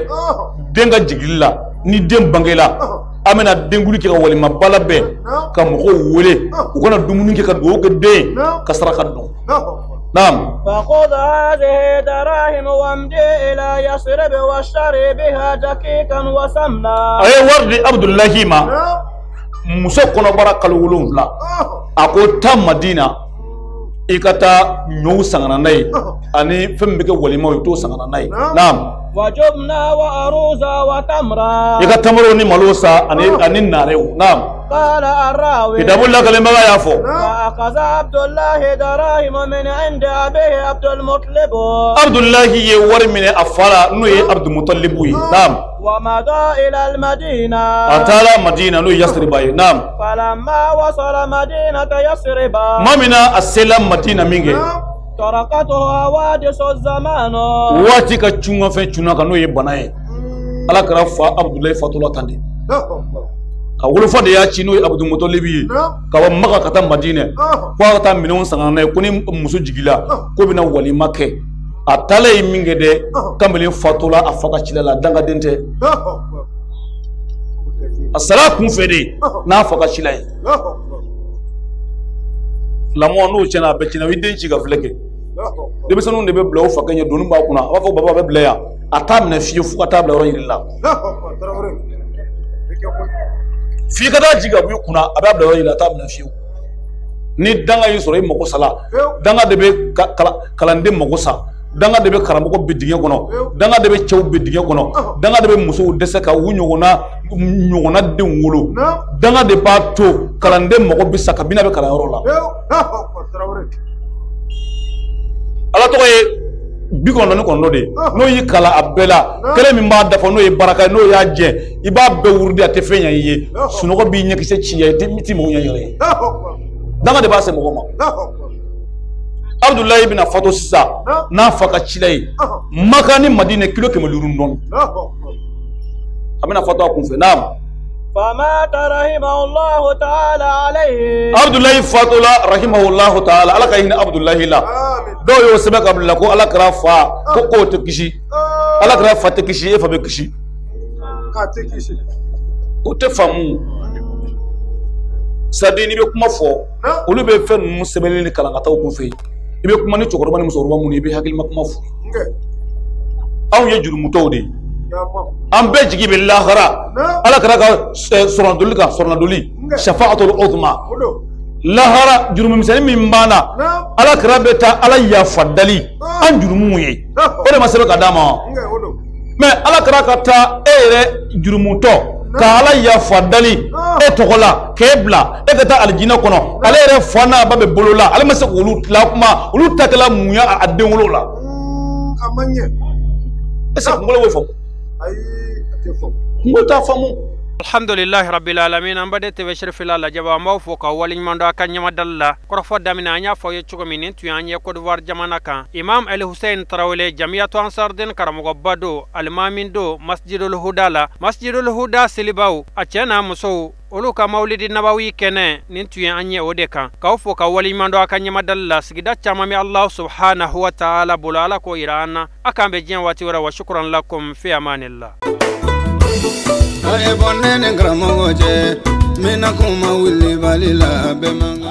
den ka jigili la ni den bangela an bɛna denkuli kɛ ka walima ba labɛn ka mɔgɔw wele u kana dumuni kɛ ka dugawu kɛ den ka saraka dun. Naam. فخذ هذه دراهم وامضي إلى يثرب واشتري بها دقيقا وسمنا. A ye wari di Abudulayi ma. Muso kɔnɔbara kalo 7. A ko taa Madina i ka taa ɲɔw san ka na n'a ye ani fɛn min bɛ kɛ walimaw ye i t'o san ka na n'a ye. Naam. وجبنا وأروزا وتمرا. I ka tamaro ni malo san ani naarew. Naam. قال الراوي. Kitabu lakalenbaga y'a fɔ. فأخذ عبد الله دراهم من عند أبيه عبد المطلب. Abudulayi ye wari minɛ a fa la n'o ye Abdumutalibu ye. Naam. ومضى إلى المدينة. A taara Madina n'o ye Yasiriba ye. Naam. فلما وصل مدينة يثرب. Tuma min na a sela Madina min kɛ. تركته حوادث الزمان. Waati ka cunkanfɛn cunna kan n'o ye bana ye. Ala kɛra fa Abudulayi fatula tan de. A wolofa de y'a ci n'o ye Abudumutalibi ye ka bɔ Maka ka taa Madinɛ ko a ka taa minɛnw san ka na n'a ye ko ni muso jigila k'o bɛna walima kɛ. A taalen ye min kɛ dɛ, kamalen fatula a fa ka cila la, dangaden tɛ. A sara a kun fɛ de n'a fa ka cila ye. Lamɔ n'o tiɲɛna a bɛɛ tiɲɛna, o y'i den ci ka filɛ kɛ. Denmisɛnninw de bɛ bila u fakɛ ɲɛ, doni b'a kunna, a b'a fɔ baba bɛ bila yan, a t'a minɛ fiyewu fo ka taa bila yɔrɔ yiri la. F'i ka taa jigin ka bɔ i kunna, a b'a bila yɔrɔ yiri la, a t'a minɛ fiyewu. Ni danga y'i sɔrɔ i mago sa la, danga de bɛ kalanden mago sa, danga de bɛ karamɔgɔ bin dingɛ kɔnɔ, danga de bɛ cɛw bin dingɛ kɔnɔ, danga de bɛ musow dɛsɛ ka u ɲɔgɔnna denw wolo, danga de b'a to kalanden mago bɛ sa kabini a bɛ kalanyɔrɔ la. Ala tɔgɔ ye 99 de ye, n'o y'i kalan a bɛɛ la, kelen min b'a dafa n'o ye baraka ye, n'o y'a jɛ, i b'a bɛɛ wurudi a tɛ fɛn ɲɛ i ye, sunɔgɔ b'i ɲɛkisɛ ci i t'i mago ɲɛ yɛrɛ ye. Danga de b'a se mɔgɔ ma. Abudulayi bɛna fatɔ sisan n'a fa ka cila ye, Maka ni Madinɛ kilo 500 dɔɔni. A bɛna fatɔ a kun fɛ. Naam. فمات رحمه الله تعالى عليه. Abudulayi fatɔla rahimahullahu ta'ala, Ala ka hinɛ Abudulayi la. Dɔw y'o sɛbɛn ka bila ko Ala kɛra fa ko k'o tɛ kisi, Ala kɛra fa tɛ kisi, e fa bɛ kisi. O tɛ faamu. C'est-à-dire n'i bɛ kuma fɔ, olu bɛ fɛn ninnu sɛbɛnni ni kalankataw kun fɛ yen. I bɛ kuma ni cɛkɔrɔba ni musokɔrɔba minnu ye, i bɛ hakilima kuma f'u ye. Anw ye jurumutɔw de ye. An bɛɛ jigi bɛ lahara. Ala kɛra ka sɔrɔnadoli kan, sɔrɔnadoli shafa'atul uzma. Lahara jurumisɛnnin min b'an na, Ala kɛra bɛ taa Ala yafa dali an jurumuw ye. O de ma sɛbɛn ka d'a ma. Mais Ala kɛra ka taa e yɛrɛ jurumutɔ ka Ala yafa dali e tɔgɔ la k'e bila e ka taa alijinɛ kɔnɔ, ale yɛrɛ fa n'a ba bɛ bolo la, ale ma se k'olu tila kuma, olu ta kɛla mun ye a den wolo la. Est-ce que kunkolo b'o faamu? Kungo t'a faamu. Alhamdulillahi rabbil alamin. An baden TV Cherifila lajɛba, an b'aw fo ka waleɲuman dɔn a ka ɲɛmadali la. Kɔrɔfɔ daminɛ an y'a fɔ aw ye cogo min, nin tun y'an ye Côte d'Ivoire jamana kan. Imam El Hussein Tarawele, Jamiyatu Ansarden karamɔgɔba don, alimami don Masjidul Huda la. Masjidul Huda selibaw, a cɛ n'a musow, olu ka mawulidi nabawi kɛnɛ nin tun ye an ye o de kan. K'aw fo ka waleɲuman dɔn a ka ɲɛmadali la. Sigida caman bɛ Allahu subhanahu wa ta'ala bolo, Ala k'o yira an na. A k'an bɛn diɲɛ waati wɛrɛ. Wa shukran lakum fi amanillah. A ye bɔ ne ni karamɔgɔ cɛ, n bɛna kuma wulibali la bɛɛ man kan.